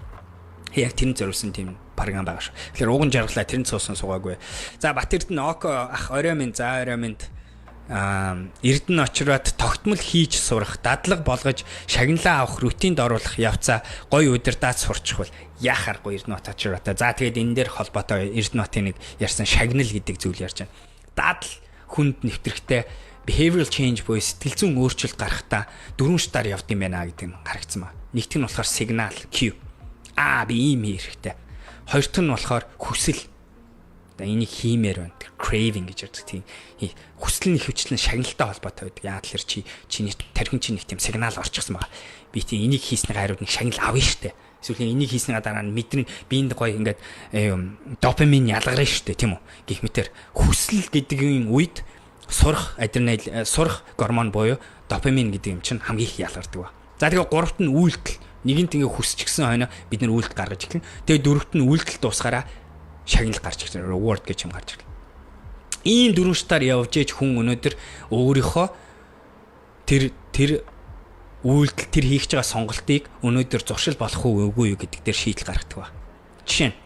Speaker 1: Яг тэр нь зориулсан тийм програм байгаа шүү. Тэгэхээр ууган жаргалаа тэрэнд суусан суугаагүй. За, Бат Эрдэнэ око ах, орой минь, за, орой минь. Эрдэнэ очроод тогтмол хийж сурах, дадлага болгож шагналаа авах, рутинд оруулах явцаа гоё удирдаад сурчихвал яах аргагүй. Эрдэнэ бат очроотой. За, тэгээд энэ дээр холбоотой Эрдэнэ батын нэг ярьсан шагнал гэдэг зүйл ярьж байна. Дадал хүнд нэвтрэхтэй behavioral change буюу сэтгэл зүйн өөрчлөлт гарахдаа дөрвөн шатаар явд юм байна гэдэг нь харагдсан ба. Нэгдүг нь болохоор сигнал, cue. Аа, би ийм хэрэгтэй. Хоёр дахь нь болохоор хүсэл, одоо энийг хиймээр байна. Тэр craving гэж ярьдаг тийм хүсэл нь ихэвчлэн шагналтай холбоотой байдаг. Яг тэр чи чиний тархин чинь нэг тийм сигнал орчихсон байгаа. Би тийм энийг хийснээр хариуд нэг шагнал авна штэ. Эсвэл энийг хийснээр дараа нь мэдрэн биеинд гоё ингээд допамин ялгарна штэ, тийм үү? Гэх мэтэр хүсэл гэдэг юм үед сурах адреналин, сурах гормон буюу допамин гэдэг юм чинь хамгийн их ялгардаг ба. За, тэгээ гуравт нь үйлдэл. Нэгэнт ингээ хүсчихсэн хойно бид нар үйлдэл гаргаж эхэлнэ. Тэгээ дөрөвт нь үйлдэл дуусгаараа шагнал гарч ирсэн. Reward гэж юм гарч ирлээ. Ийм дөрвөн шатаар явж ээж хүн өнөөдөр өөрийнхөө тэр тэр үйлдэл, тэр хийх байгаа сонголтыг өнөөдөр зуршил болох уу, үгүй юу гэдэг дээр шийдэл гаргадаг ба. Жишээ нь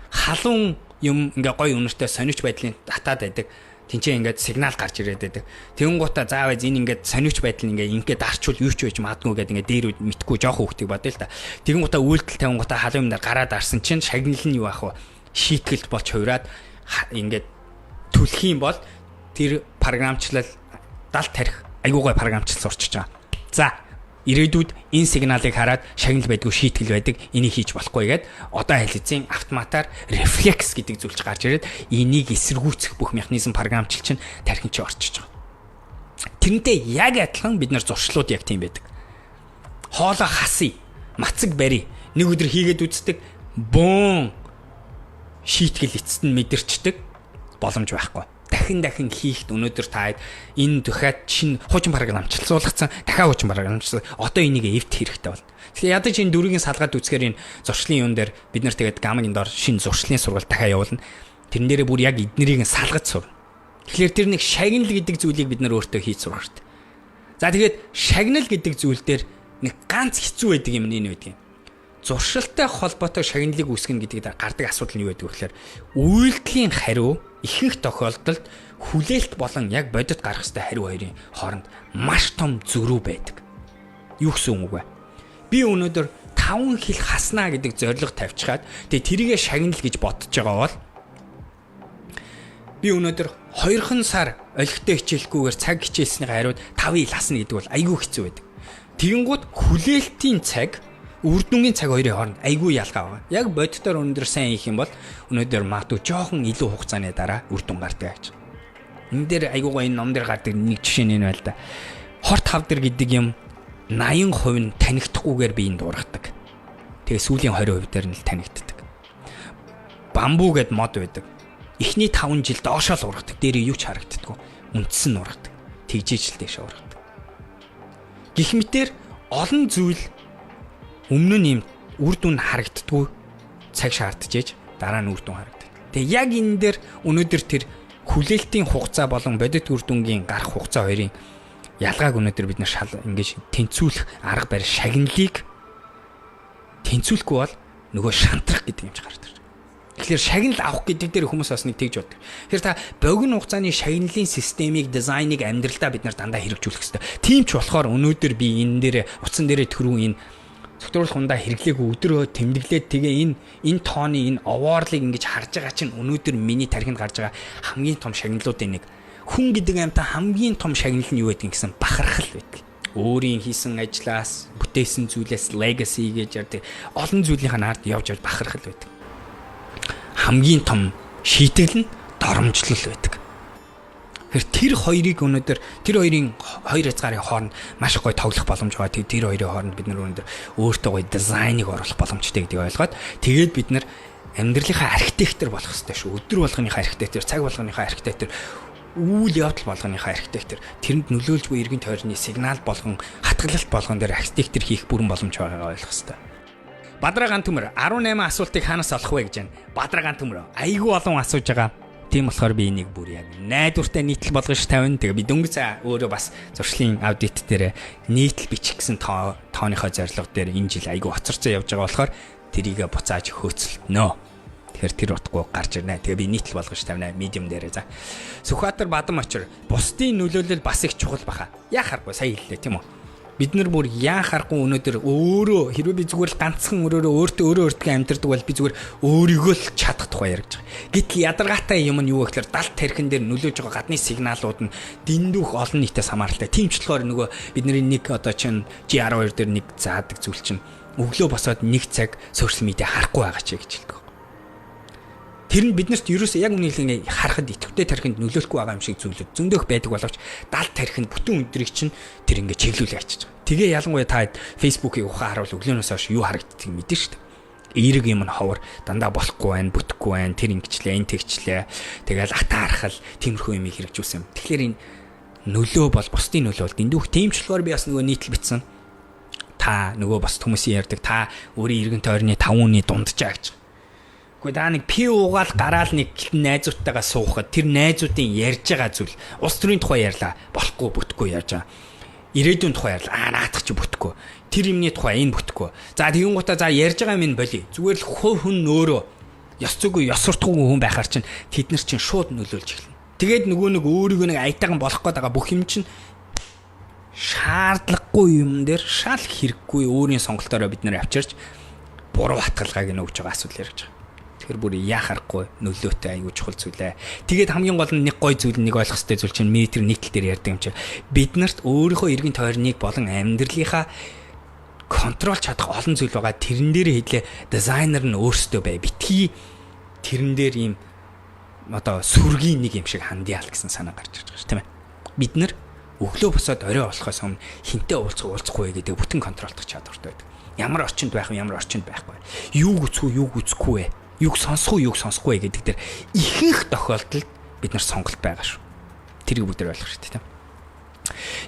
Speaker 1: халуун юм ингээ гоё үнэртэй сониуч байдлын татаад байдаг. Тинчээ ингээд сигнал гарч ирээд байдаг. Тэнгуутаа заавал энэ ингээд сониуч байдал ингээ ингээд дарчвал юу ч байж магадгүй гэдэг ингээд дээр мэдхгүй жоохон хүүхдийг бодъё л та. Тэнгуутаа үйлдэл тавингуутаа халуун юм дээр гараад дарсан чинь шагнал нь юу ах вэ? Шийтгэлт болж хувираад ингээд түлх юм бол тэр програмчлал дал тарих айгуугай програмчлал сурчиж байгаа. За, ирээдүйд энэ сигналыг хараад шагнал байдгүй, шийтгэл байдаг, энийг хийж болохгүй гээд одоо аль хэзээ автоматар рефлекс гэдэг зүйлч гарч ирээд энийг эсэргүүцэх бүх механизм програмчлал чинь тархин чи орчиж байгаа. Тэрнтэй яг адилхан бид нар зуршлууд яг тийм байдаг. Хоолоо хасъя, мацаг барь. Нэг өдөр хийгээд үздэг, бөөн шийтгэл эцэст нь мэдэрчдэг боломж байхгүй, дахин дахин хийхэд өнөөдөр та энэ дахиад шинэ хуучин програмчлалцуулгацсан, дахиад хуучин програмчлал, одоо энийг эвдэх хэрэгтэй болно. Тэгэхээр ядаж энэ дөрвийг салгаад үзэхээр энэ зуршлын юун дээр бид нар тэгээд гамагийн дор шинэ зуршлын сургалт дахиад явуулна. Тэрэн дээрээ бүр яг эднэрийг салгаж сурна. Тэгэхээр тэр нэг шагнал гэдэг зүйлийг бид нар өөртөө хийж сурах хэрэгтэй. За, тэгээд шагнал гэдэг зүйл дээр нэг ганц хэцүү байдаг юм нь энэ байдаг юм. Зуршилтай холбоотой шагналыг үүсгэнэ гэдэг дээр гардаг асуудал нь юу байдаг вэ гэхээр үйлдэлийн хариу Ихэнх тохиолдолд хүлээлт болон яг бодит гарах ёстой хариу хоёрын хооронд маш том зөрүү байдаг. Юу гэсэн үг вэ? Би өнөөдөр 5 хил хаснаа гэдэг зорилго тавьчихад тэгээ тэрийгэ шагнал гэж бодож байгаа бол би өнөөдөр 2хан сар олигтой хичээлэхгүйгээр цаг хичээлснийхээ хариуд 5 хил хасна гэдэг бол айгүй хэцүү байдаг. Тэгэнгүүт хүлээлтийн цаг, үр дүнгийн цаг хоёрын хооронд айгүй ялгаа байгаа. Яг бодитоор өнөөдөр сайн хийх юм бол өнөөдөр магадгүй жоохон илүү хугацааны дараа үр дүн гардаг гэж. Энэ дээр айгүй гоё энэ ном дээр гардаг нэг жишээ нь энэ байл да. Хорт хавдар гэдэг юм 80% нь танигдахгүйгээр биеинд ургадаг. Тэгээ сүүлийн 20% дээр нь л танигддаг. Бамбу гэд мод байдаг. Эхний 5 жил доошоо л ургадаг. Дээрээ юу ч харагддаггүй. Үндэс нь ургадаг. Тэгжиж л дээшээ ургадаг. Гэх мэтэр олон зүйл өмнө нь юм үр дүн харагддаггүй цаг шаардж ээж дараа нь үр дүн харагддаг. Тэгээ яг энэ дээр өнөөдөр тэр хүлээлтийн хугацаа болон бодит үр дүнгийн гарах хугацаа хоёрын ялгааг өнөөдөр бид нар шал ингэж тэнцвүүлэх арга барил шагналыг тэнцвүүлэхгүй бол нөгөө шантрах гэдэг юм ч гардаг. Тэгэхээр шагнал авах гэдэг дээр хүмүүс бас нэг тэгж боддог. Тэгэхээр та богино хугацааны шагналын системийг, дизайныг амьдралдаа бид нар дандаа хэрэгжүүлэх хэрэгтэй. Тийм ч болохоор өнөөдөр би энэ дээр утсан дээрээ түрүү энэ цогцруулах хундаа хэрэглээгүй өдрөө тэмдэглээд тэгээ энэ тооны энэ овоорлыг ингэж харж байгаа чинь өнөөдөр миний тархинд гарч байгаа хамгийн том шагналуудын нэг. Хүн гэдэг амьтан хамгийн том шагнал нь юу гэдгийг гэсэн бахархал байдаг. Өөрийн хийсэн ажлаас, бүтээсэн зүйлээс legacy гэж ярьдаг. Олон зүйлийнхаа ард явж явж бахархал байдаг. Хамгийн том шийтгэл нь доромжлол байдаг. Тэгэхээр тэр хоёрыг өнөөдөр тэр хоёрын хоёр хязгаарын хооронд маш гоё тоглох боломж байгаа. Тэр хоёрын хооронд бид нар өнөөдөр өөртөө гоё дизайныг оруулах боломжтой гэдгийг ойлгоод тэгээд бид нар амьдралынхаа архитектор болох хэрэгтэй шүү. Өдөр болгоныхаа архитектор, цаг болгоныхаа архитектор, үйл явдал болгоныхаа архитектор, тэрэнд нөлөөлж буй эргэн тойрны сигнал болгон, хатгалалт болгон дээр архитектор хийх бүрэн боломж байгаагаа ойлгох хэрэгтэй. Бадраа ган төмөр 18 асуултыг хаанаас олох вэ гэж байна. Бадраа ган төмөр айгүй олон асууж байгаа. Тийм болохоор би энийг бүр яг найдвартай нийтлэл болгож тавина. Тэгээ би дөнгөж өөрөө бас зуршлын аудит дээр нийтлэл бичих гэсэн тооныхоо зорилго дээр энэ жил айгүй хоцорцоо явж байгаа болохоор тэрийгэ буцааж хөөцөлтнө. Тэгэхээр тэр утгагүй гарч ирнэ. Тэгээ би нийтлэл болгож тавина Medium дээрээ за. Сүхбаатар Бадам очир бусдын нөлөөлөл бас их чухал баха. Яа харахгүй сая хэллээ тийм үү? Бид нар бүр яа харахгүй өнөөдөр өөрөө хэрвээ би зүгээр л ганцхан өөрөөрөө өөртөө өөрөө өөртөө амьдардаг бол би зүгээр өөрийгөө л чадах тухай ярьж байгаа. Гэтэл ядаргаатай юм нь юу вэ гэхээр далд тархин дээр нөлөөж байгаа гадны сигналууд нь дэндүүх олон нийтээс хамааралтай. Тийм ч болохоор нөгөө бидний нэг одоо чинь G12 дээр нэг заадаг зүйл чинь өглөө босоод нэг цаг сошиал медиа харахгүй байгаа ч гэж хэлдэг. Тэр нь биднэрт ерөөсөө яг үнийг ингээ харахад идэвхтэй тархинд нөлөөлөхгүй байгаа юм шиг зүйлүүд зөндөх байдаг боловч далд тархинд бүтэн өдрийг чинь тэр ингээ чиглүүлээ ачиж байгаа. Тэгээ ялангуяа та Facebook-ийг ухаан харуул өглөөнөөс хойш юу харагддгийг мэдэн шүү дээ. Эерэг юм нь ховор дандаа болохгүй байна, бүтэхгүй байна, тэр ингэчлээ, энэ тэгчлээ. Тэгэл атаархал тиймэрхүү юм хэрэгжүүлсэн юм. Тэгэхээр энэ нөлөө бол бусдын нөлөө бол дэндүүх. Тийм ч болохоор би бас нөгөө нийтлэл бичсэн. Та нөгөө бас хүмүүсийн ярьдаг та өөрийн эргэн тойрны 5 үний дунджаа гэж. Гэхдээ та нэг пи уугаал гараал нэг найзуудтайгаа суухад тэр найзуудын ярьж байгаа зүйл улс төрийн тухай ярьлаа болохгүй бүтэхгүй ярьж байгаа. Ирээдүйн тухай ярьлаа. Аа наадах чи бүтэхгүй. Тэр юмны тухай энэ бүтэхгүй. За тэгэн гутаа за ярьж байгаа юм боли. Зүгээр л хувь хүн өөрөө ёс зүйгүй ёс суртахуугүй хүн байхаар чинь тэд нар чинь шууд нөлөөлж эхэлнэ. Тэгээд нөгөө нэг өөрийгөө нэг аятайхан болох гээд байгаа бүх юм чинь шаардлагагүй юм дээр шал хэрэггүй өөрийн сонголтоороо бид нэр авчирч буруу хатгалгааг нь өгж байгаа асуудал ярьж байгаа. Тэгэхээр бүр яах аргагүй нөлөөтэй айгүй чухал зүйлээ. Тэгээд хамгийн гол нь нэг гой зүйл нэг ойлгох хэрэгтэй зүйл чинь миний тэр нийтлэл дээр ярьдаг юм чи. Бид нарт өөрийнхөө эргэн тойрныг болон амьдралынхаа контрол чадах олон зүйл байгаа. Тэрэн дээр хэдлээ дизайнер нь өөрсдөө бай. Битгий тэрэн дээр ийм одоо сүргийн нэг юм шиг хандъяал гэсэн санаа гарч ирж байгаа шүү, тийм ээ. Бид нар өглөө босоод орой болохоос өмнө хинтээ уулзах уулзахгүй гэдэг бүтэн контролдох чадвартай байдаг. Ямар орчинд байх вэ, ямар орчинд байхгүй. Юу гүцүү, юу гүцэхгүй вэ? Юг сонсох уу, юг сонсохгүй гэдэг дээр ихэнх тохиолдолд бид нар сонголт байгаа шүү. Тэрийг бүгд ойлгох хэрэгтэй тийм.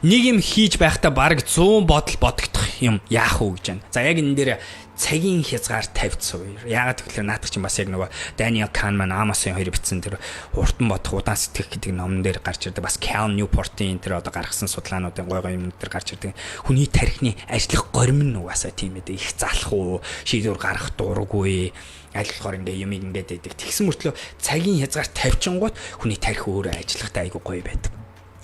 Speaker 1: Нэг юм хийж байхдаа бараг 100 бодол бодогдох юм яах уу гэж байна. За, яг энэ дээр цагийн хязгаар тавьж сууя. Яагаад гэвэл наадах чинь бас яг нөгөө Daniel Kahneman, Amos-ын хоёр бичсэн тэр хурдан бодох, удаан сэтгэх гэдэг номон дээр гарч ирдэг. Бас Cal Newport-ийн тэр одоо гаргасан судалгаануудын гой гой юм дээр гарч ирдэг. Хүний тархины ажиллах горим нь угаасаа тийм ээ. Их залах уу, шийдвэр гаргах дурггүй, аль болохоор ингээ юм ингээд байдаг. Тэгсэн мөртлөө цагийн хязгаар тавьчингууд хүний тархи өөрөө ажиллахтай айгуу гоё байдаг.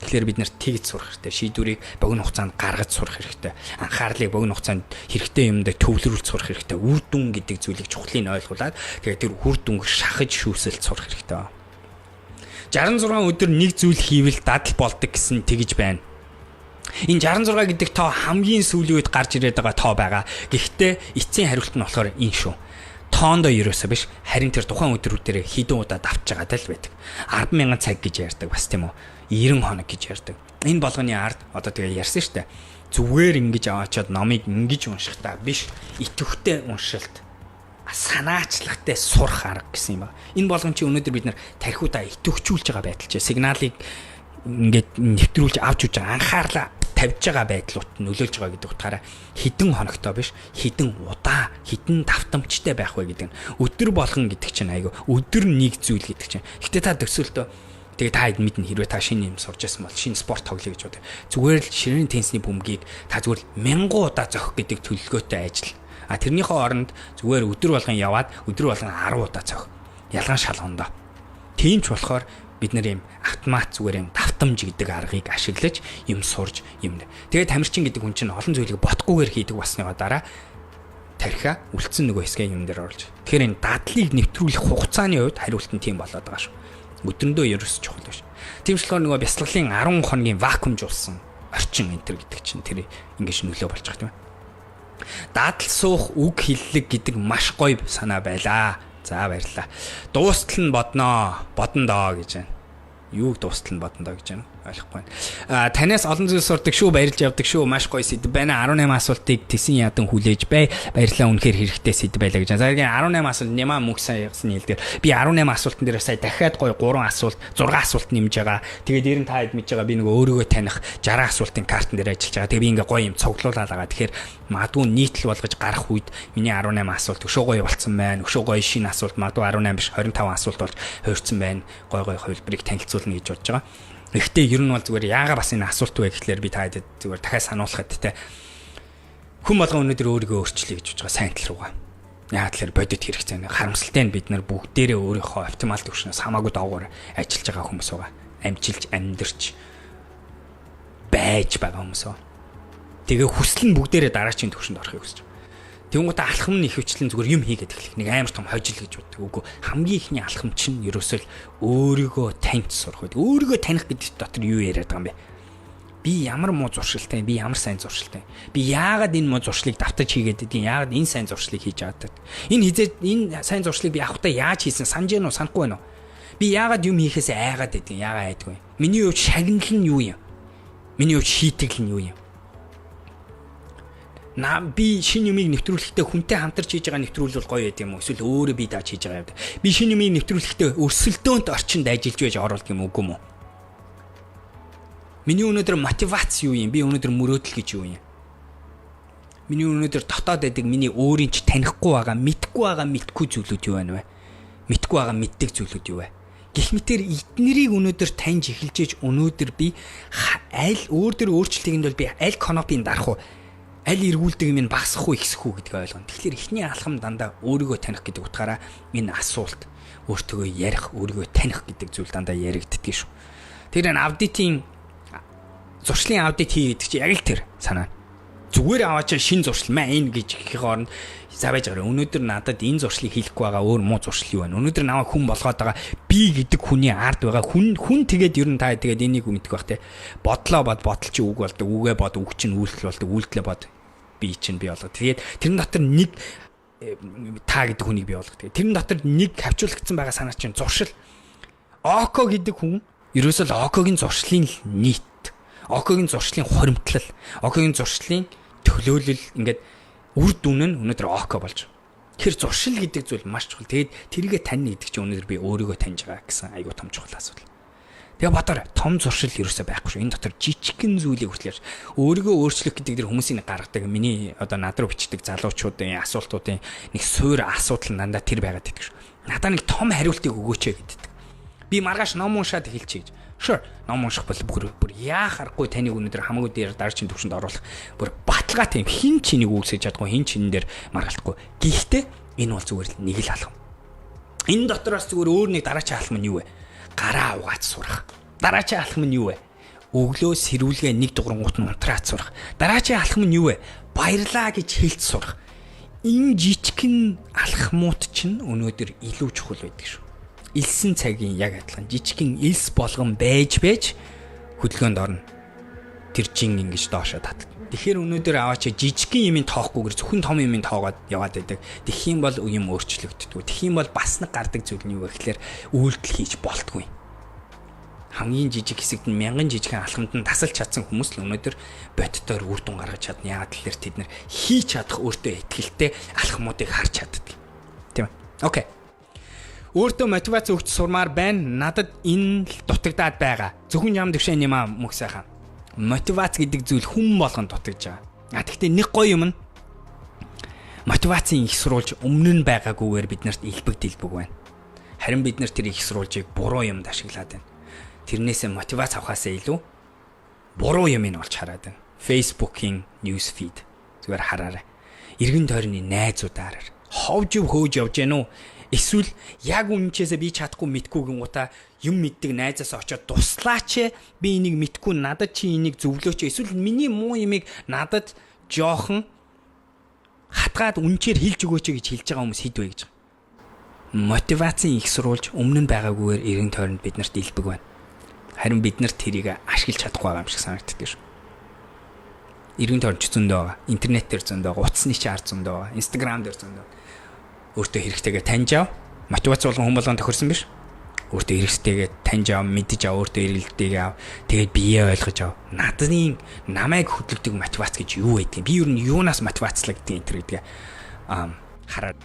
Speaker 1: Тэгэхээр бид нар тэгж сурах хэрэгтэй. Шийдвэрийг богино хугацаанд гаргаж сурах хэрэгтэй. Анхаарлыг богино хугацаанд хэрэгтэй юмдаа төвлөрүүлж сурах хэрэгтэй. Үр дүн гэдэг зүйлийг чухлыг ойлгуулад, тэгээд тэр үр дүнг шахаж шүүсэлж сурах хэрэгтэй. 66 өдөр нэг зүйл хийвэл дадал болдог гэсэн тэгж байна. Энэ 66 гэдэг тоо хамгийн сүүлийн үед гарч ирээд байгаа тоо байгаа. Гэхдээ эцсийн хариулт нь болохоор энэ шүү, тоондоо ерөөсөө биш, харин тэр тухайн өдрүүдээр хэдэн удаа давтж байгаа даа л байдаг. 10,000 цаг гэж ярьдаг бас, тийм үү? 90 хоног гэж ярьдаг. Энэ болгоны ард одоо тэгээ ярьсан шүү дээ. Зүгээр ингэж аваачаад номыг ингэж уншихтаа биш, идэвхтэй уншилт, санаачлагтай сурах арга гэсэн юм ба. Энэ болгон чи өнөөдөр бид нар тархиудаа идэвхжүүлж байгаа байдал чи сигналыг ингээд нэвтрүүлж авч үж байгаа, анхаарлаа тавьж байгаа байдлууд нөлөөлж байгаа гэдэг утгаараа хэдэн хоногтой биш, хэдэн удаа, хэдэн давтамжтай байх вэ гэдэг нь өдөр болгон гэдэг чинь айгу өдөр нэг зүйл гэдэг чинь. Гэтэ та төсөөлтөө. Тэгээ та хэд мэднэ, хэрвээ та шинэ юм сурч байсан бол шинэ спорт тоглоё гэж бодъё. Зүгээр л ширээний теннисний бөмбөгийг та зүгээр л мянган удаа зохих гэдэг төлөвлөгөөтэй ажил. А тэрнийхээ оронд зүгээр өдөр болгон яваад өдөр болгон 10 удаа цохь. Ялгаан шал ондоо. Тийм ч болохоор бид нар юм автомат зүгээр юм давтамж гэдэг аргыг ашиглаж юм сурж юм. Тэгээд тамирчин гэдэг хүн чинь олон зүйлийг ботгүйгээр хийдэг болсныгоо дараа тархиа үлдсэн нөгөө хэсгийн юм дээр оруулж. Тэгэхээр энэ дадлыг нэвтрүүлэх хугацааны хувьд хариулт нь тийм болоод байгаа шүү. Өдрөндөө ерөөс чухал биш. Тийм ч болохоор нөгөө бясалгалын 10 хоногийн вакуумжуулсан орчин энэ төр гэдэг чинь тэр ингэж нөлөө болж байгаа, тийм ээ. Дадал суух үг хэллэг гэдэг маш гоё санаа байлаа. За, баярлалаа. Дуустал нь бодноо. Бодно доо гэж байна. Юуг дуустал нь бодно доо гэж байна? Ойлгохгүй байна. А танаас олон зүйл сурдаг шүү, баярлж явдаг шүү. Маш гоё сэдэв байна. 18 асуултыг тэсэн ядан хүлээж бай. Баярлалаа, үнэхээр хэрэгтэй сэдэв байлаа гэж. За, 18 асуулт нямаа мөнгө сайн ягсны хэлдгээр. Би 18 асуултан дээр сая дахиад гоё 3 асуулт, 6 асуулт нэмж байгаа. Тэгээд ер нь та хэд мэдж байгаа, би нөгөө өөрийгөө таних 60 асуултын картн дээр ажиллаж байгаа. Тэгээд би ингээ гоё юм цуглуулаад байгаа. Тэгэхээр магадгүй нийтлэл болгож гарах үед миний 18 асуулт өшөө гоё болцсон байна. Өшөө гоё шинэ асуулт, магадгүй 18 биш, 25 асуулт болж хувирсан байна. Гоё гоё хувилбарыг танилцуулна гэж бодож байгаа. Гэхдээ ер нь бол зүгээр яагаад бас энэ асуулт вэ гэхлээр би та хэд зүгээр дахиад сануулхад те, хүн болгон өнөөдөр өөрийгөө өөрчлөе гэж бодож байгаа сайн тал руугаа. Яагаад тэгэхээр бодит хэрэгцээ нэг харамсалтай нь бид нар бүгдээрээ өөрийнхөө оптимал түвшнээс хамаагүй доогуур ажиллаж байгаа хүмүүс байгаа. Амжилж амьдарч байж байгаа хүмүүс байгаа. Тэгээ хүсэл нь бүгдээрээ дараачийн түвшинд орохыг хүсэж байгаа. Тэнгүүтээ алхам нь ихэвчлэн зүгээр юм хийгээд эхлэх. Нэг амар том хожил гэж боддог. Үгүй, хамгийн ихний алхам чинь ерөөсөө л өөрийгөө таньж сурах байдаг. Өөрийгөө таних гэдэг дотор юу яриад байгаа юм бэ? Би ямар муу зуршилтай, би ямар сайн зуршилтай. Би яагаад энэ муу зуршлыг давтаж хийгээд байдгийг, яагаад энэ сайн зуршлыг хийж аваад. Энэ хизээ энэ сайн зуршлыг би авахтаа яаж хийсэн, санаж гэнэ үү, санахгүй байна уу? Би яагаад юм хийхээс айгаад байдгийг, яагаад айдгүй. Миний хувьд шагнал нь юу юм? Миний хувьд шийтгэл нь юу юм? На би шинэ юмыг нэвтрүүлэхдээ хүнтэй хамтарч хийж байгаа нэвтрүүлэл бол гоё байд юм уу? Эсвэл өөрөө би дааж хийж байгаа юм. Би шинэ юмыг нэвтрүүлэхдээ өрсөлдөөнд орчинд ажиллаж байж оруулдаг юм үгүй юм уу? Миний өнөөдөр мотивац юу юм? Би өнөөдөр мөрөөдөл гэж юу юм? Миний өнөөдөр дотоод байдаг миний өөрийн ч танихгүй байгаа, мэдхгүй байгаа, мэдхгүй зүйлүүд юу байна вэ? Мэдхгүй байгаа, мэддэг зүйлүүд юу вэ? Гэх мэтэр эднэрийг өнөөдөр таньж эхэлж ээж өнөөдөр би аль өөр дөр өөрчлөлтийг нь бол би аль кнопыг дарах уу? Аль эргүүлдэг юм нь багасах уу, ихсэх үү гэдгийг ойлгоно. Тэгэхээр эхний алхам дандаа өөрийгөө таних гэдэг утгаараа энэ асуулт, өөртөөгөө ярих, өөрийгөө таних гэдэг зүйл дандаа яригддаг шүү. Тэр энэ audit ын зуршлын аудит хий гэдэг чинь яг л тэр санаа. Зүгээр аваачаа шин зуршил маа энэ гэж гэхийн оронд за байж байгаа. Өнөөдөр надад энэ зуршлыг хийхгүй байгаа өөр муу зуршил юу байна? Өнөөдөр намайг хүн болгоод байгаа би гэдэг хүний ард байгаа хүн хүн тэгээд ер нь та тэгээд энийг мэдэх бах те. Бодлоо бод, бодол чи үг болдог, үгээ бод, үг чинь үйлдэл болдог, үйлдэлээ бод, би чинь би болго. Тэгээд тэрэн дотор нэг та гэдэг хүнийг би болгох. Тэгээд тэрэн дотор нэг хавчуулагдсан байгаа санаа чинь зуршил. Око гэдэг хүн ерөөсөө л Окогийн зуршлын нийт. Окогийн зуршлын хуримтлал, Окогийн зуршлын төлөөлөл, ингээд үр дүн нь өнөөдөр Око болж. Тэгэхээр зуршил гэдэг зүйл маш чухал. Тэгээд тэрийгэ таньна гэдэг чинь өнөөдөр би өөрийгөө таньж байгаа гэсэн айгуу том чухал асуудал. Тэгээ бодоорой, том зуршил ерөөсөө байхгүй шүү. Энэ дотор жижигхэн зүйлийг хүртэл ярьж өөрийгөө өөрчлөх гэдэг дэр хүмүүсийн гаргадаг миний одоо над руу бичдэг залуучуудын асуултуудын нэг суур асуудал нь дандаа тэр байгаад байдаг шүү. Надаа нэг том хариултыг өгөөч гэдэг. Би маргааш ном уншаад эхэлчихье гэж. Sure, ном унших бол бүр яах аргагүй таныг өнөөдөр хамаагүй дээр дараагийн төвшөнд оруулах бүр баталгаатай юм. Хин ч энийг үүсгэж чадахгүй, хин ч энэ дээр маргалдахгүй. Гэхдээ энэ бол зүгээр л нэг л алхам. Энэ дотроос зүгээр өөр нэг дараачийн алхам нь юу вэ? Гараа угаац сурах. Дараачийн алхам нь юу вэ? Өглөө сэрүүлгээ нэг дугрангуут нь унтраад сурах. Дараачийн алхам нь юу вэ? Баярлаа гэж хэлж сурах. Энэ жижигхэн алхмууд чинь өнөөдөр илүү чухал байдаг шүү. Элсэн цагийн яг адилхан жижигхэн элс болгон байж байж хөдөлгөөнд орно. Тэр жин ингэж доошоо татдаг. Тэгэхээр өнөөдөр аваач жижигхэн юмыг тоохгүйгээр зөвхөн том юмыг тоогоод яваад байдаг. Тэгэх юм бол юм өөрчлөгддөг. Тэгэх юм бол бас нэг гардаг зүйл нь юу вэ гэхээр үйлдэл хийж болтгүй. Хамгийн жижиг хэсэгт нь мянган жижигхэн алхамд нь тасалж чадсан хүмүүс л өнөөдөр боддоор үр дүн гаргаж чадна. Яагаад гэхээр тэд нэр хийж чадах өөртөө ихтэй алхмуудыг харж чаддаг. Тийм ээ. Окей. Өөртөө мотивац өгч сурмаар байна. Надад энэ л дутагдаад байгаа. Зөвхөн жам төвшин юм аа мөх сайхан. Мотивац гэдэг зүйл хүн болгон дутагдж байгаа. А тэгтээ нэг гоё юм нь мотивацийн их сурвалж өмнө нь байгаагүйгээр бид нарт илбэг дэлбэг байна. Харин бид нар тэр их сурвалжийг буруу юмд ашиглаад байна. Тэрнээсээ мотивац авахаасаа илүү буруу юм нь олж хараад байна. Facebook-ийн news feed зүгээр хараарай. Эргэн тойрны найзуудаа хараар. Ховж хөөж явж гэнэ үү? Эсвэл яг үнэнчээсээ би чадахгүй мэдгүй гингуудаа юм мэддэг найзаас очиод туслаач, би энийг мэдгүй, надад чи энийг зөвлөөч, эсвэл миний муу юмыг надад жоохон хатгаад үнчээр хэлж өгөөч гэж хэлж байгаа хүмүүс хэд вэ гэж. Мотивацийн их сурвалж өмнө нь байгаагүйгээр эргэн тойронд бид нарт илбэг байна. Харин бид нар тэрийг ашиглаж чадахгүй байгаа юм шиг санагддаг шүү. Эргэн тойронд ч зөндөө байгаа. Интернет дээр зөндөө байгаа. Утасны чи ард зөндөө байгаа. Instagram дээр зөндөө. Өөртөө хэрэгтэйгээ таньж ав. Мотивац болгон хүн болгон тохирсон биш. Өөртөө хэрэгтэйгээ таньж ав, мэдэж ав, өөртөө эргэлттэйгээ ав. Тэгээд биеэ ойлгож ав. Надын намайг хөдөлгдөг мотивац гэж юу байдгийг. Би ер нь юунаас мотивацлагдгийг энэ төр гэдгээ хараад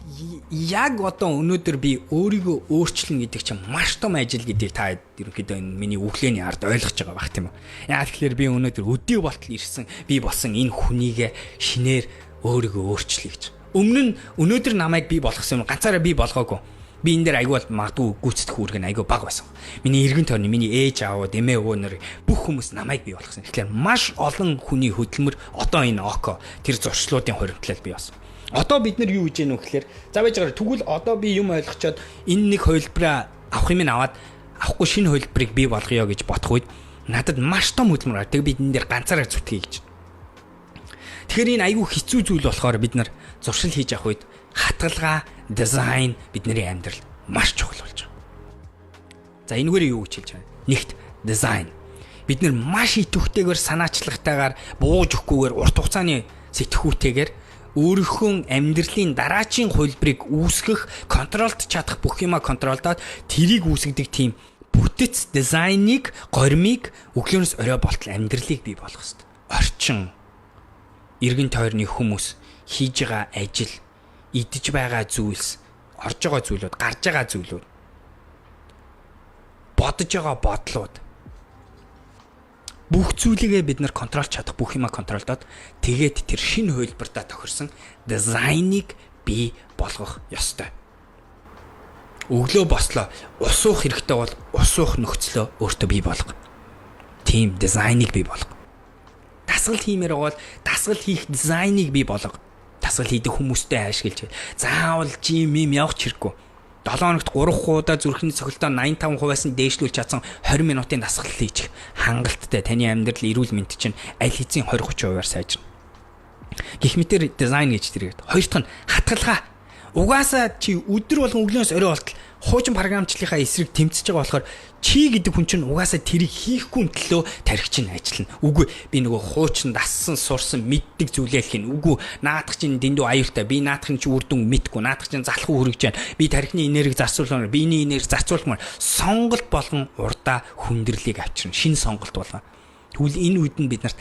Speaker 1: яг одоо өнөөдөр би өөрийгөө өөрчлөн гэдэг чинь маш том ажил гэдгийг та ерөнхийдөө энэ миний өглөөний ард ойлгож байгаа байх тийм үү. Яг тэгэхээр би өнөөдөр өдий болтол ирсэн би болсон энэ хүнийгээ шинээр өөрийгөө өөрчлөе гэж. Өмнө нь өнөөдөр намайг би болгосон юм ганцаараа би болгоогүй. Би энэ дээр айгүй бол магадгүй гүйцэтгэх үүрэг нь айгүй бага байсан. Миний эргэн тойрны миний ээж аав, дэмээ өвөө нар бүх хүмүүс намайг бий болгосон. Тэгэхээр маш олон хүний хөдөлмөр одоо энэ око тэр зуршлуудын хоримтлал бий болсон. Одоо бид нар юу гэж яах вэ гэхээр за байж байгаа тэгвэл одоо би юм ойлгочоод энэ нэг хувилбараа авах юм аваад авахгүй шинэ хувилбарыг бий болгоё гэж бодох үед надад маш том хөдөлмөр. Тэг би энэ дээр ганцаараа зүтгэе гэж. Тэгэхээр энэ айгүй хэцүү зүйл болохоор бид нар зуршил хийж авах үед хатгалгаа, дизайн бидний амьдрал маш чухал болж байгаа. За энэгээр юу гэж хэлж байгаа? Нэгт дизайн. Бид нар маш идэвхтэйгээр санаачлагтайгаар бууж өгөхгүйгээр урт хугацааны сэтгхүүтэйгээр өөрийнхөө амьдралын дараачийн хувилбарыг үүсгэх, контролд чадах бүх юма контролдоод тэрийг үүсгэдэг тийм бүтэц дизайныг, горимыг өглөөнөөс орой болтол амьдралыг бий болгох хэрэгтэй. Орчин, эргэн тойрны хүмүүс, хийж байгаа ажил, идэж байгаа зүйлс, орж байгаа зүйлүүд, гарч байгаа зүйлүүд, бодож байгаа бодлууд бүх зүйлийгээ бид нар контролж чадах бүх юма контролдоод тэгээд тэр шинэ хувилбартаа тохирсон дизайныг бий болгох ёстой. Өглөө бослоо ус уух хэрэгтэй бол ус уух нөхцлөө өөртөө бий болго. Тийм дизайныг бий болго. Дасгал хиймээр байгаа бол дасгал хийх дизайныг бий болго. Дасгал хийдэг хүмүүстэй ашиглаж заавал жим юм явах ч хэрэггүй. 7 хоногт 3 удаа зүрхний цохилтоо 85%-аас нь дээшлүүлж чадсан 20 минутын дасгал хийчих хангалттай таны амьдрал эрүүл мэнд чинь аль хэзээ 20 30%-аар сайжирна. Гэх мэтэр дизайн гэж тэргээд. Хоёр дахь нь хатгалгаа. Угаасаа чи өдөр болгон өглөөнөөс орой болтол хуучин програмчлалынхаа эсрэг тэмцэж байгаа болохоор чи гэдэг хүн чинь угаасаа тэрийг хийхгүй төлөө тархи чинь ажиллана. Үгүй би нөгөө хуучин дассан сурсан мэддэг зүйлээ л хийнэ. Үгүй наадах чинь дэндүү аюултай. Би наадахын чи үр дүн мэдгүй. Наадах чинь залхуу хүрэж байна. Би тархины энерги зарцуулмаар, биений энерги зарцуулмаар сонголт болгон урдаа хүндрэлийг авчирна. Шинэ сонголт болгон. Тэгвэл энэ үед нь бид нарт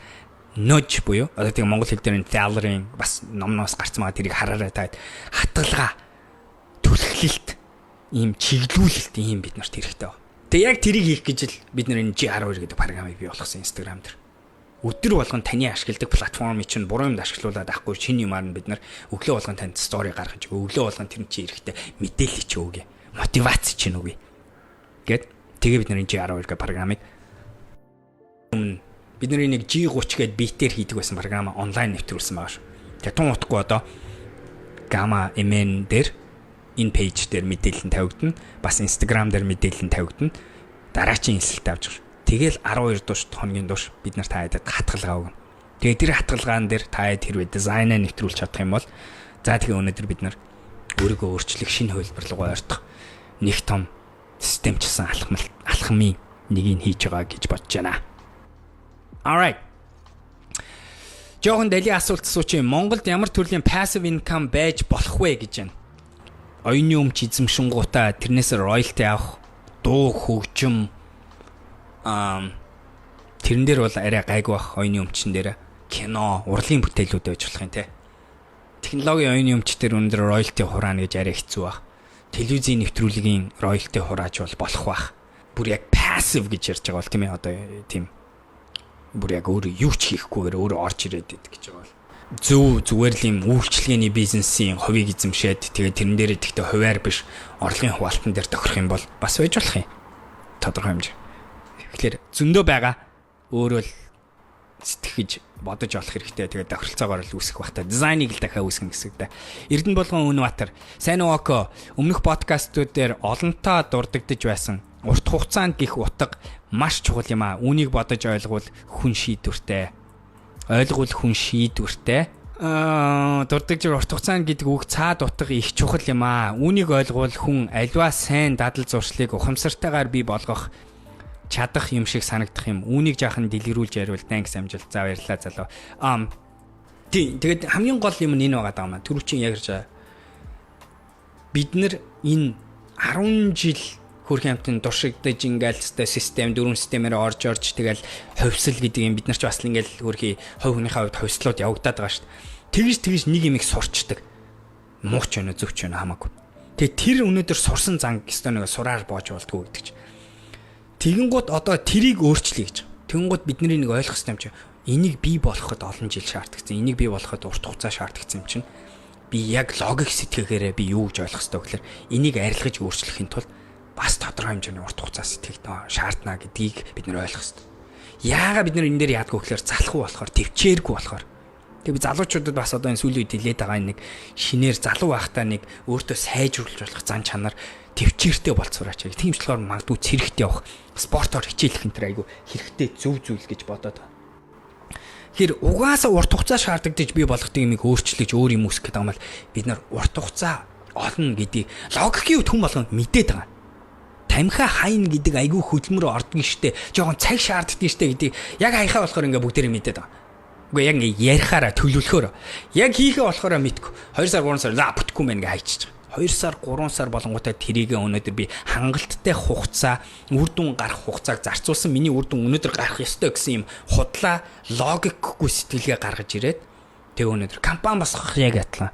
Speaker 1: нож буюу одоо тийм монгол хэл дээр Thaler-ын бас номноос гарцсан байгаа тэрийг хараарай та хатгалгаа, түлхлэлт, ийм чиглүүлэлт ийм бид нарт хэрэгтэй байна. Тэгээ яг тэрийг хийх гэж л бид нар энэ G12 гэдэг програмыг бий болгосон Instagram дээр. Өдөр болгон таны ашигладаг платформыг чинь буруу юмд ашиглуулад авахгүй шинэ юмар нь бид нар өглөө болгон танд story гаргаж өгөө. Өглөө болгон тэр чинь эрэхтэй мэдээлэл чи өгье. Мотивац чинь өгье. Гэт тэгээ бид нар энэ G12 гэх програмыг өмнө бид нар нэг G30 гээд битээр хийдэг байсан програм онлайн нэвтрүүлсэн байгаа шүү. Тэгээ тун утгагүй одоо Gamma MN дээр энэ page дээр мэдээлэл нь тавигдана. Бас Instagram дээр мэдээлэл нь тавигдана. Дараачийн элсэлт авч байгаа. Тэгэл 12 душ хоногийн турш бид нар та хэд хатгалгаа өгнө. Тэгээ тэр хатгалгаан дээр та хэд хэрвээ дизайнаа нэвтрүүлж чадах юм бол за тэгээ өнөөдөр бид нар өөрийгөө өөрчлөх шинэ хувилбар руу ойртох нэг том системчилсэн алхмын нэгийг хийж байгаа гэж бодож байна. Alright. Жохон дали асуулт асуучих. Монголд ямар төрлийн passive income байж болох вэ гэж байна. Оюуны өмч эзэмшингуудаа тэрнээс royalty авах, дуу хөгжим тэрэн дээр бол арай гайгүй бах, оюуны өмчн дээр кино, урлагийн бүтээлүүд байж болох юм те. Технологийн оюуны өмч дээр өндөр royalty хураана гэж арай хэцүү бах. Телевизийн нэвтрүүлгийн royalty хурааж бол болох бах. Бүр яг passive гэж ярьж байгаа бол тийм ээ, одоо тийм бүр яг өөрөө юу ч хийхгүйгээр өөрөө орж ирээд байдаг гэж байгаа бол зөв зүгээр л юм үйлчилгээний бизнесийн хувийг эзэмшээд, тэгээ тэрэн дээрээ тэгтээ хувиар биш, орлогын хуваалтан дээр тохирох юм бол бас байж болох юм. Тодорхой хэмжээ. Тэгэхээр зөндөө байгаа. Өөрөө л сэтгэж бодож олох хэрэгтэй. Тэгээд тохиролцоогоор л үүсэх бах та. Дизайныг л дахиад үүсгэн гэсэн үг да. Эрдэнэ болгон Үнбаатар. Сайн уу, Око. Өмнөх подкастууд дээр олонтаа дурддагдж байсан. Урт хугацаанд гих утга маш чухал юм аа. Үүнийг бодож ойлгвол хүн шийдвэртэй. Ойлгвол хүн шийдвэртэй. Дурддагж урт хугацаанд гэдэг үг цаад утга их чухал юм аа. Үүнийг ойлгвол хүн аливаа сайн дадал зуршлыг ухамсартайгаар бий болгох чадах юм шиг санагдах юм. Үүнийг жаахан дэлгэрүүлж яриул, thanks, амжилт. За, баярлалаа, залуу. Тийм, тэгээд хамгийн гол юм нь энэ байгаа даа маа. Түрүүчийн яг ярьж бид нар энэ 10 жил хөрхийн амтны туршигдаж ингээл хэвээ систем дөрвөн системээр орж орж тэгэл хувьсал гэдэг юм бид нар ч бас л ингээл хөрхий хувь хүнийхээ хувьд хувьслууд явагдаад байгаа шүү дээ. Тэгж тэгж нэг юм их сурчдаг. Мууч байна, зөвч байна хамаагүй. Тэгээ тэр өнөөдөр сурсан зан гэстөө нэг сураар боож болдгоо гэдэг чинь. Тэгэнгүүт одоо тэрийг өөрчлөе гэж. Тэгэнгүүт бидний нэг ойлгох хэрэгтэй юм чи энийг бий болгоход олон жил шаардлагатай. Энийг бий болгоход урт хугацаа шаардлагатай юм чинь би яг логик сэтгэгээрээ би юу гэж ойлгох хэрэгтэй гэхээр энийг арилгаж өөрчлөхийн тулд бас тодорхой хэмжээний урт хугацаа сэтгэх шаардна гэдгийг бид нэр ойлгох хэрэгтэй. Яагаад бид нар энэ дээр яадгүй гэхээр залхуу болохоор, төвчээргүй болохоор. Тэгээ би залуучуудад бас одоо энэ сүүлийн үед хэлээд байгаа нэг шинээр залуу байхдаа нэг өөртөө сайжруулж болох зан чанар төвчээртэй болцоорооч. Тийм ч болохоор магадгүй цэрэгт явах, спортоор хичээлэх энэ төр айгу хэрэгтэй зөв зүйл гэж бодоод байгаа. Тэгэхээр угаасаа урт хугацаа шаардлагатай бий болгодог юмыг өөрчлөж өөр юм үүсгэх гэдэг юм бол бид нар урт хугацаа олно гэдгийг логикийн хувьд хүн болгоно мэдээд байгаа. Тамхи хайна гэдэг айгүй хөдөлмөр ордго штэ. Жохон цаг шаарддаг штэ гэдгийг яг хаяхаа болохоор ингээ бүгдээрээ мэдээд байгаа. Үгүй, яг ингээ ярихаараа төлөвлөхөөр яг хийхээ болохоор мэдгүй. 2 сар, 3 сар за бүтэхгүй мэн ингээ хайчиж байгаа. 2 сар, 3 сар болонгуудаа тэрийг өнөөдөр би хангалттай хугацаа, үр дүн гарах хугацааг зарцуулсан, миний үр дүн өнөөдөр гарах ёстой гэсэн юм худлаа логикгүй сэтгэлгээ гаргаж ирээд тэг өнөөдөр компани босгох яг адилхан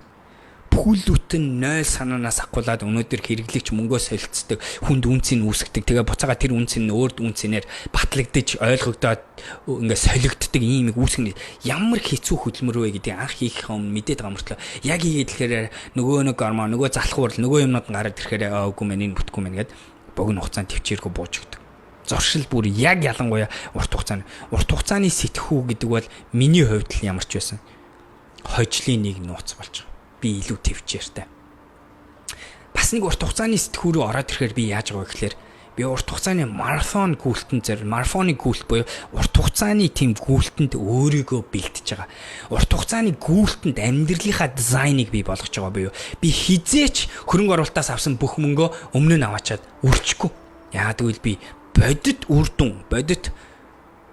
Speaker 1: бүхэлдүүтэн 0 санаанаас ахгуулаад өнөөдөр хэрэглэгч мөнгөө солилцдог, хүнд үнцийг үүсгдэг. Тэгээ буцаага тэр үнц нь өөр үнцнээр батлагдаж, ойлгогдоод ингээ солигддог ийм их үүсгэн ямар хэцүү хөдөлмөр вэ гэдгийг анх хийх өмнө мэдээд байгаа мөртлөө яг хийгээд тэгэхээр нөгөө нэг гормон, нөгөө залхуур, нөгөө юмнууд нь гараад ирэхээр үгүй мэн, энэ бүтгүй мэн гэд богино хугацаанд төвчээргүй бууж өгдөг. Зуршил бүр яг ялангуяа урт хугацааны сэтгхүү гэдэг бол миний хувьд л ямар ч байсан хожлын нэг нууц болж байгаа, би илүү төвчээртэй. Бас нэг урт хугацааны сэтгхүү рүү ороод ирэхээр би яаж байгаа вэ гэхээр би урт хугацааны марафон гүйлтэнд зэрэг марафоны гүйлт буюу урт хугацааны тийм гүйлтэнд өөрийгөө бэлтэж байгаа. Урт хугацааны гүйлтэнд амьдралынхаа дизайныг бий болгож байгаа буюу би хизээч хөрөнгө оруулалтаас авсан бүх мөнгөө өмнө нь аваачаад үрчихгүй. Яагаад гэвэл би бодит үр дүн, бодит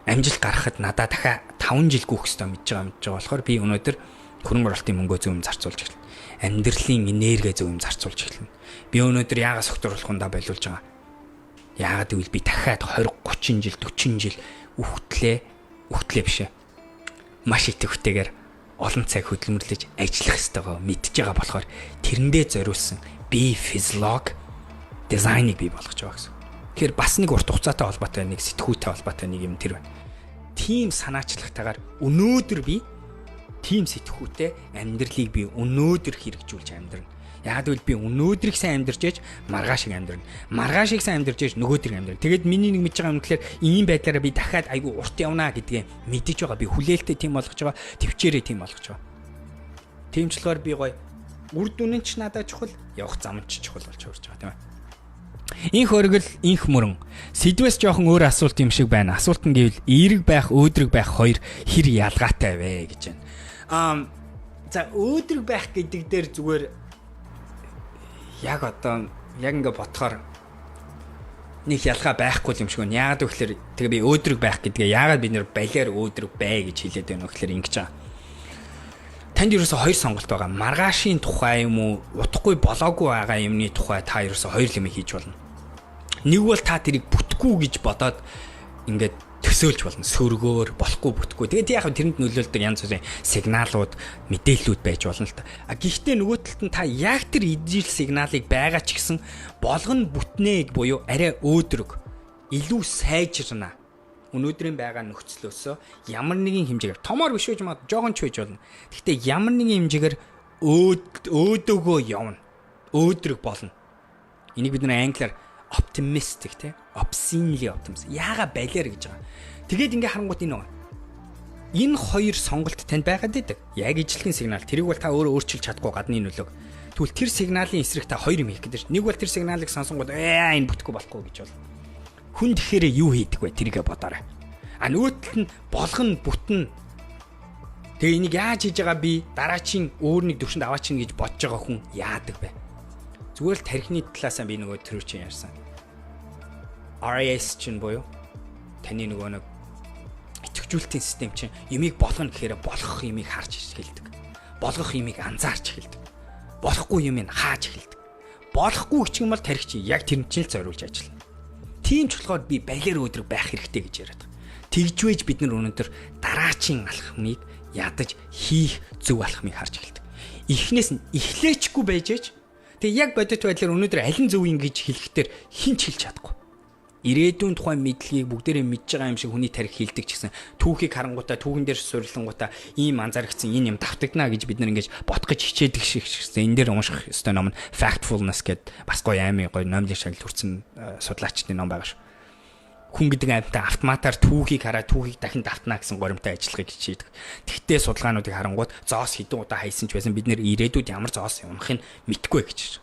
Speaker 1: амжилт гаргахад надаа дахиад 5 жил гүйх ёстой мэдж байгаа болохоор би өнөөдөр хөрөнгө оруулалтын мөнгөө зөв юм зарцуулж эхэлнэ. Амьдралын энерги зөв юм зарцуулж эхэлнэ. Би өнөөдөр яагаад согтууруулах болиулж байгаа? Яагаад гэвэл би дахиад 20, 30 жил, 40 жил үхтлээ, үхтлээ биш ээ. Маш идэвхтэйгээр олон цаг хөдөлмөрлөж ажиллах ёстойгоо мэдж байгаа болохоор тэрэндээ зориулсан би физиолог дизайныг бий болгож байгаа гэсэн. Тэгэхээр бас нэг урт хугацаатай холбоотой, нэг сэтгүүтэй холбоотой нэг юм тэр байна. Тийм санаачлагтайгаар өнөөдөр би тийм сэтгүүтэй амьдралыг би өнөөдөр хэрэгжүүлж амьдрна. Яг гэвэл би өнөөдрийг сайн амьдарч ээж маргааш шиг амьдрна. Маргааш шиг сайн амьдарч ээж нөгөөдрийг амьдрна. Тэгээд миний нэг мэдж байгаа юм гэхээр ийм байдлаараа би дахиад айгүй урт явна гэдгээ мэдэж байгаа. Би хүлээлттэй тийм болгож байгаа, төвчээрээ тийм болгож байгаа. Тийм ч болохоор би гоё үр дүн нь ч надад чухал, явах зам нь ч чухал болж хувирч байгаа, тийм ээ. Инх өргөл, инх мөрөн. Сэдвээс жоохон өөр асуулт юм шиг байна. Асуулт нь гэвэл эерэг байх, өөдрөг байх хоёр хэр ялгаатай вэ гэж байна. За, өөдрөг байх гэдэг дээр зүгээр яг одоо яг ингээ бодохоор нэг ялгаа байхгүй юм шиг байна. Яагаад гэвэл тэгээ би өөдрөг байх гэдгээ яагаад бид нэр балиар өөдрөг бай гэж хэлээд байна вэ гэхээр ингэж байгаа. Танд ерөөсө хоёр сонголт байгаа. Маргаашийн тухай юм уу, утгагүй болоогүй байгаа юмны тухай та ерөөсө хоёр юм хийж болно. Нэг бол та тэрийг бүтэхгүй гэж бодоод ингээд төсөөлж болно. Сөргөөр болохгүй, бүтэхгүй. Тэгээд яг тэрэнд нөлөөлдөг янз бүрийн сигналууд, мэдээллүүд байж болно л та. А гэхдээ нөгөө талд нь та яг тэр ижил сигналыг байгаа ч гэсэн болгоно, бүтнэ буюу арай өөдрөг, илүү сайжирна. Өнөөдрийн байгаа нөхцлөөсөө ямар нэгэн хэмжээгээр, томоор биш байж магад, жоохон ч байж болно. Гэхдээ ямар нэгэн хэмжээгээр өөдөөгөө явна. Өөдрөг болно. Энийг бид нар англиар optimistic, те, obscenely optimistic. Яага балиар гэж байгаа. Тэгээд ингээ харангуут энэ байгаа. Энэ хоёр сонголт танд байгаад байдаг. Яг ижилхэн сигнал. Тэрийг бол та өөрөө өөрчилж чадахгүй, гадны нөлөөг. Тэгвэл тэр сигналын эсрэг та хоёр юм хийх гэдэг чинь. Нэг бол тэр сигналыг сонсонгууд ээ, энэ бүтэхгүй, болохгүй гэж бол. Хүн тэгэхээр юу хийдэг вэ? Тэрийгэ бодоорой. А нөгөө тал нь болгоно, бүтнэ. Тэгээ энийг яаж хийж байгаа, би дараачийн өөр нэг төвшөнд аваачин гэж бодож байгаа хүн яадаг вэ? Зүгээр л тархины талаасаа би нөгөө тэр чинь ярьсан. RAS чинь буюу таны нөгөө нэг идэвхжүүлэлтийн систем чинь юмыг болгоно гэхээр болох юмыг харж эхэлдэг. Болгох юмыг анзаарч эхэлдэг. Болохгүй юмыг хааж эхэлдэг. Болохгүй гэх юм бол тархи чинь яг тэр чинь л зориулж ажиллана. Тийм ч болохоор би балиар өөдрөг байх хэрэгтэй гэж яриад байгаа. Тэгж вэж бид нар өнөөдөр дараачийн алхмыг ядаж хийх зөв алхмыг харж эхэлдэг. Эхнээс нь эхлээчгүй байж ээж тэгээ яг бодит байдлаар өнөөдөр аль нь зөв юм гэж хэлэхдээ хэн ч хэлж чадахгүй. Ирээдүйн тухай мэдлэгийг бүгдээрээ мэдж байгаа юм шиг хүний тарих хэлдэг ч гэсэн түүхийг харангуутаа, түүхэн дээр суурилангуудаа ийм анзаарэгдсэн, энэ юм давтагдана гэж бид нар ингэж бодох гэж хичээдэг шиг гэсэн. Энэ дээр унших ёстой ном нь Factfulness гэдэг бас гоё, аймын гоё номлын шагнал хүртсэн судлаачдын ном байгаа шүү. Хүн гэдэг амьтан автоматар түүхийг хараад түүхийг дахин давтна гэсэн горимтой ажиллахыг хичээдэг. Тэгтээ судалгаануудыг харангуут зоос хэдэн удаа хайсан ч байсан бид нэр ирээдүйд ямар зоос унахыг мэдэхгүй гэж.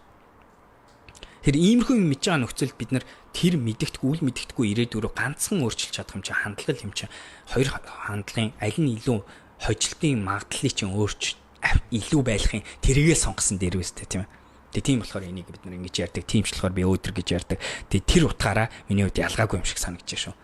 Speaker 1: Тэр иймэрхүү юм мэдж байгаа нөхцөлд бид нар тэр мэдэгдэхгүй, үл мэдэгдэхгүй ирээдүйрөө ганцхан өөрчилж чадах юм чинь хандлага юм чинь, хоёр хандлагын аль нь илүү хожилтын магадлалыг чинь өөрч илүү байлахын тэрийгээ сонгосон дээр үстэй, тийм ээ. Тэгээ тийм болохоор энийг бид нар ингэж ярьдаг. Тийм ч болохоор би өөдрөг гэж ярьдаг. Тэгээ тэр утгаараа миний хувьд ялгаагүй юм шиг санагдаж шүү.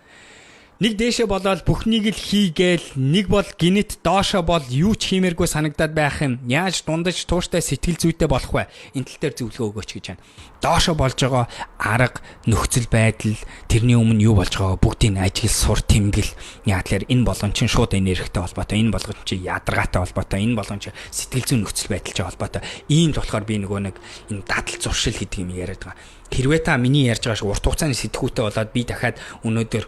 Speaker 1: Нэг дээшээ болоод бүхнийг л хийгээл, нэг бол гинэт доошоо бол юу ч хиймээргүй санагдаад байх юм. Яаж дундаж тууштай сэтгэл зүйтэй болох вэ? Энэ тал дээр зөвлөгөө өгөөч гэж байна. Доошоо болж байгаа арга, нөхцөл байдал, тэрний өмнө юу болж байгааг бүгдийг ажигл сур, тэмгэл. Яг тэгэхээр энэ болгон чинь шууд энергитэй холбоотой, энэ болгон чинь ядаргаатай холбоотой, энэ болгон чинь сэтгэл зүйн нөхцөл байдалтай холбоотой. Ийм л болохоор би нөгөө нэг энэ дадал зуршил гэдэг юм яриад байгаа. Хэрвээ та миний ярьж байгаа шиг урт хугацааны сэтгүүтэй болоод би дахиад өнөөдөр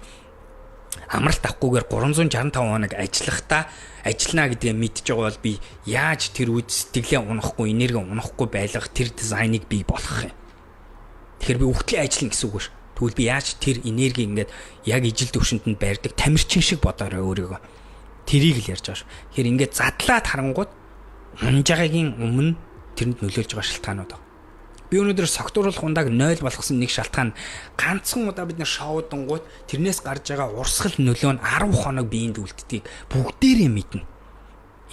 Speaker 1: амралт авахгүйгээр 365 хоног ажиллахдаа ажиллана гэдгээ мэдж байгаа бол би яаж тэр үед сэтгэлээ унахгүй, энерги унахгүй байлгах тэр дизайныг бий болгох юм. Тэгэхээр би үхтлээ ажиллана гэсэн үг шүү. Тэгвэл би яаж тэр энергийг ингээд яг ижил төвшөнд нь барьдаг тамирчин шиг бодоорой өөрийгөө. Тэрийг л ярьж байгаа шүү. Тэгэхээр ингээд задлаад харангууд унж байгаагийн өмнө тэрэнд нөлөөлж байгаа шалтгаанууд байна. Би өнөөдөр согтууруулах ундааг 0 болгосон нэг шалтгаан ганцхан удаа бид нар шоудангууд тэрнээс гарч байгаа урсгал нөлөө нь 10 хоног биеинд үлддгийг бүгдээрээ мэднэ.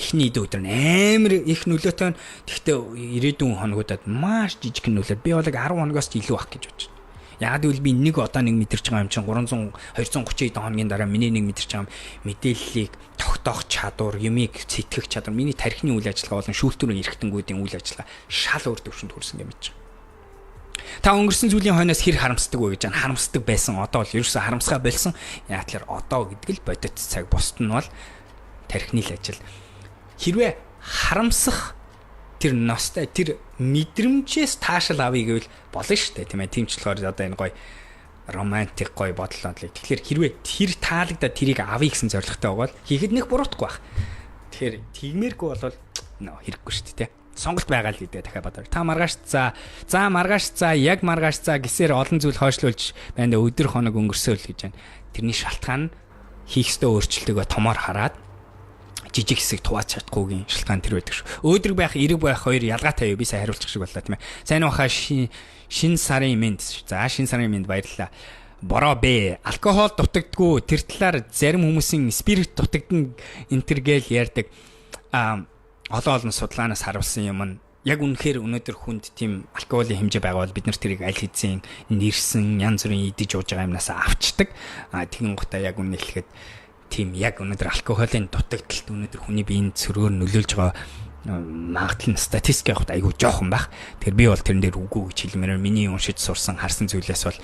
Speaker 1: Эхний өдөр нь амар их нөлөөтэй нь, тэгтээ ирээдүйн хоногудад маш жижигхэн нөлөө. Би бол 10 хоногоос ч илүү ах гэж бодож байна. Яг гэвэл би нэг одоо нэг мэдэрч байгаа юм чинь 300 230 хэдэн хоногийн дараа миний нэг мэдэрч байгаа мэдээллийг тогтоох чадвар, юмыг сэтгэх чадвар, миний тархины үйл ажиллагаа болон шүүлтүүрийн эрхтэнгүүдийн үйл ажиллагаа шал өөр төвшөнд хүрсэн гэж мэдэж байгаа. Та өнгөрсөн зүйлийн хойноос хэр харамсдаг вэ гэж байна. Харамсдаг байсан. Одоо бол ерөөсөө харамсгаа болсон. Яг тэгэхээр одоо гэдэг л бодит цаг, бусд нь бол тархины л ажил. Хэрвээ харамсах тэр ностой тэр мэдрэмжээс таашаал авъя гэвэл болно шүү дээ, тийм ээ. Тийм ч болохоор одоо энэ гоё Романтик гоё бодол онлыг. Тэгэхээр хэрвээ тэр таалагдаад тэрийг авъя гэсэн зорилготой байгаа бол хийхэд нэг буруутахгүй байх. Тэгэхээр тэгмээргүй бол нөө хэрэггүй шүү дээ. Сонголт байгаа л гэдэг дахиад бодоор. Та маргааш за за маргааш за яг маргааш за гэсээр олон зүйл хойшлуулж байна, өдөр хоног өнгөрсөөл гэж байна. Тэрний шалтгаан нь хийх ёстой өөрчлөлтөөгөө томоор хараад жижиг хэсэг тувааж чадахгүйгийн шалтгаан тэр байдаг шүү. Өөдрөг байх, эерэг байх хоёр ялгаатай юу? Би сайн хариулчих шиг боллоо, тийм ээ. Сайн уу хаа, шин сарын мэнд. За, шин сарын мэнд, баярлалаа. Бороо бэ. Алкогол дутагдгүй. Тэр талаар зарим хүмүүсийн спирит дутагдана энэ гээл ярьдаг. А олон олон судалгаанаас харуулсан юм нь яг үнэхээр өнөөдөр хүнд тийм алкоголын хэмжээ байгаа бол бид нар тэрийг аль хэзээ нэрсэн янз бүрийн идэж ууж байгаа юмнаас авчдаг. А тэгин гутаа яг үнэ хэлэхэд тийм яг өнөөдөр алкоголын дутагдалт өнөөдөр хүний биеийн сөргөөр нөлөөлж байгаа магадлал нь статистик явахад айгүй жоохон байх. Тэгэхээр би бол тэрэн дээр үгүй гэж хэлмээр, миний уншиж сурсан, харсан зүйлээс бол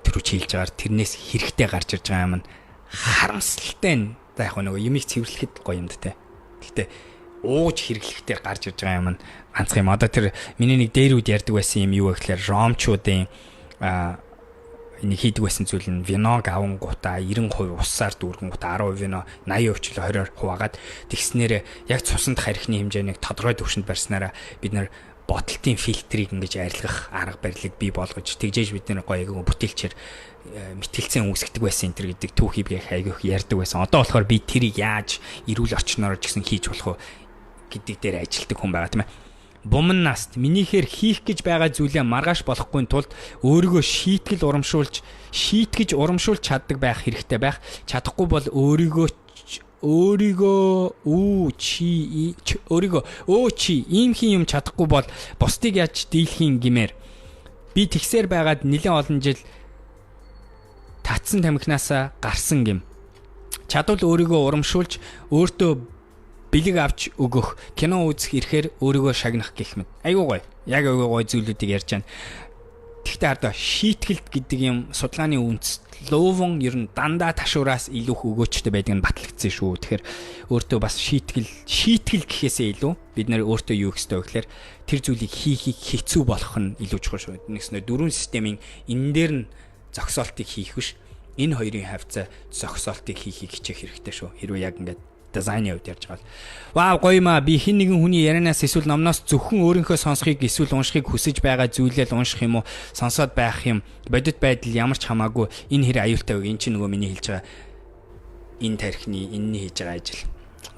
Speaker 1: тэр үуч хэлж байгаагаар тэрнээс хэрэгтэй гарч ирж байгаа юм нь харамсалтай нь. За, яг нөгөө юмыг цэвэрлэхэд гоё юм да те. Гэхдээ ууж хэрэглэхдээ гарч ирж байгаа юм нь ганцхан юм. Одоо тэр миний нэг дээр үед ярьдаг байсан юм юу вэ гэхээр ромчуудын нэг хийдэг байсан зүйл нь виног авангуудаа 90% усаар дүүргэнгуудаа 10% вино, 80% ч 20-оор хуваагаад тэгснээр яг цуснд харихны хэмжээнийг тодорхой түвшинд барьснараа бид нар боталтын фильтрийг ингэж арилгах арга барилыг бий болгож тэгжээж бид нар гоё бүтээлчээр мэтгэлцэн үүсгдэг байсан энэ төр гэдэг түүхийг би айгүйх ярьдаг байсан. Одоо болохоор би тэрийг яаж эрүүл орчноор ч гэсэн хийж болох уу гэдэг дээр ажилладаг хүн байгаа, тийм ээ. Буман наст минийхээр хийх гэж байгаа зүйлээ маргааш болохгүй тулд өөрийгөө шийтгэл урамшуулж шийтгэж урамшуулж чаддаг байх хэрэгтэй байх. Чадахгүй бол өөрийгөө өөрийгөө үү чи өөрийгөө өө чи ийм хин юм чадахгүй бол бусдыг яаж дийлхийн гимээр. Би тэгсээр байгаад нэлээд олон жил татсан тамхинаасаа гарсан гим. Чадвал өөрийгөө урамшуулж, өөртөө бэлэг авч өгөх, кино үзэх ирэхээр өөрийгөө шагнах гэх мэт. Айгуу гоё. Яг айгуу гоё зүйлүүдийг ярьж байна. Тэгтээ хардаа шийтгэлт гэдэг юм судалгааны үндэс лууван ер нь дандаа ташуураас илүү их өгөөчтэй байдаг нь батлагдсан шүү. Тэгэхээр өөртөө бас шийтгэл шийтгэл гэхээсээ илүү бид нэр өөртөө юу хийх ёстой вэ гэхээр тэр зүйлийг хийхийг хэцүү болох нь илүү чухал шүү. Нэгснээр дөрвөн системийн энэ дээр нь зогсоолтыг хийх биш. Энэ хоёрын хавцаа зогсоолтыг хийхийг хичээх хэрэгтэй шүү. Хэрвээ яг ингээд дизайны хувьд ярьж байгаа бол. Вау, гоё юм аа. Би хэн нэгэн хүний ярианаас эсвэл номноос зөвхөн өөрийнхөө сонсохыг эсвэл уншихыг хүсэж байгаа зүйлээ л унших юм уу? Сонсоод байх юм. Бодит байдал ямар ч хамаагүй энэ хэр аюултай вэ? Энэ чинь нөгөө миний хэлж байгаа энэ тархины энэний хийж байгаа ажил.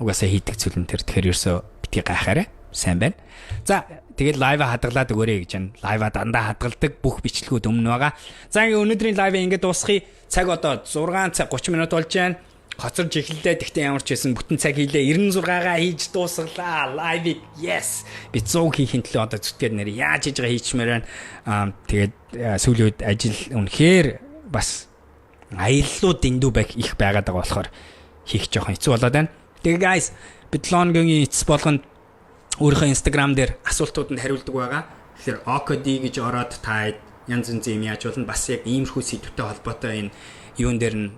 Speaker 1: Угаасаа хийдэг зүйл нь тэр. Тэгэхээр ерөөсөө битгий гайхаарай. Сайн байна. За, тэгээд live аа хадгалаад өгөөрэй гэж байна. Live аа дандаа хадгалдаг, бүх бичлэгүүд өмнө байгаа. За, ингээ өнөөдрийн live ингээд дуусгая. Цаг одоо 6 цаг 30 минут болж байна, хоцорж эхэллээ. Тэгтээ ямар ч байсан бүтэн цаг хийлээ. 96-гаа хийж дуусгалаа. Live-ыг, yes. Би 100 хийхин төлөө одоо зүтгээр нэр яаж хийж байгаа хийчмээр байна. Аа тэгээд сүүлийн үед ажил үнэхээр бас аяллууд дэндүү байх их байгаад байгаа болохоор хийх жоохон хэцүү болоод байна. Тэгээ guys, би 7 хоногийн эцэс болгонд өөрийнхөө Instagram дээр асуултууданд хариулдаг байгаа. Тэгэхээр OKD гэж ороод та янз янзын юм яаж болно, бас яг иймэрхүү сэдвтэй холбоотой энэ юун дээр нь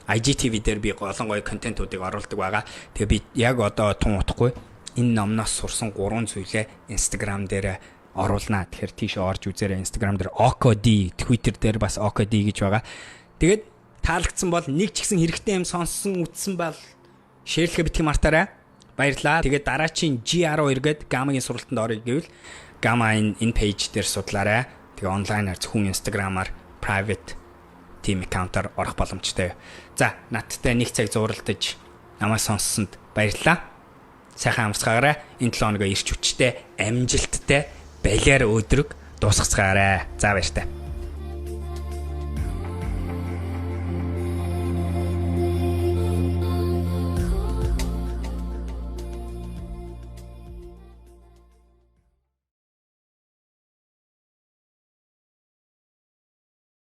Speaker 1: IGTV дээр би олон гоё контентуудыг оруулдаг байгаа. Тэгээ би яг одоо тун утахгүй энэ номноос сурсан гурван зүйлээ Instagram дээр оруулнаа. Тэгэхээр тийш орж үзээрэй. Instagram дээр OKD, Twitter дээр бас OKD гэж байгаа. Тэгээд таалагдсан бол, нэг ч гэсэн хэрэгтэй юм сонссон, үзсэн бол share лэхээ битгий мартаарай. Баярлалаа. Тэгээд дараачийн G12 гээд Гамагийн сургалтанд орё гэвэл Гама энэ page дээр судлаарай. Тэгээ онлайнаар зөвхөн Instagram-аар private team account-аар орох боломжтой. За, надтай нэг цаг зууралдаж намайг сонссонд баярлалаа. Сайхан амарцгаарай. Энэ 7 хоногоо ирч хүчтэй, амжилттай, балиар өөдрөг дуусгацгаарай. За, баяртай.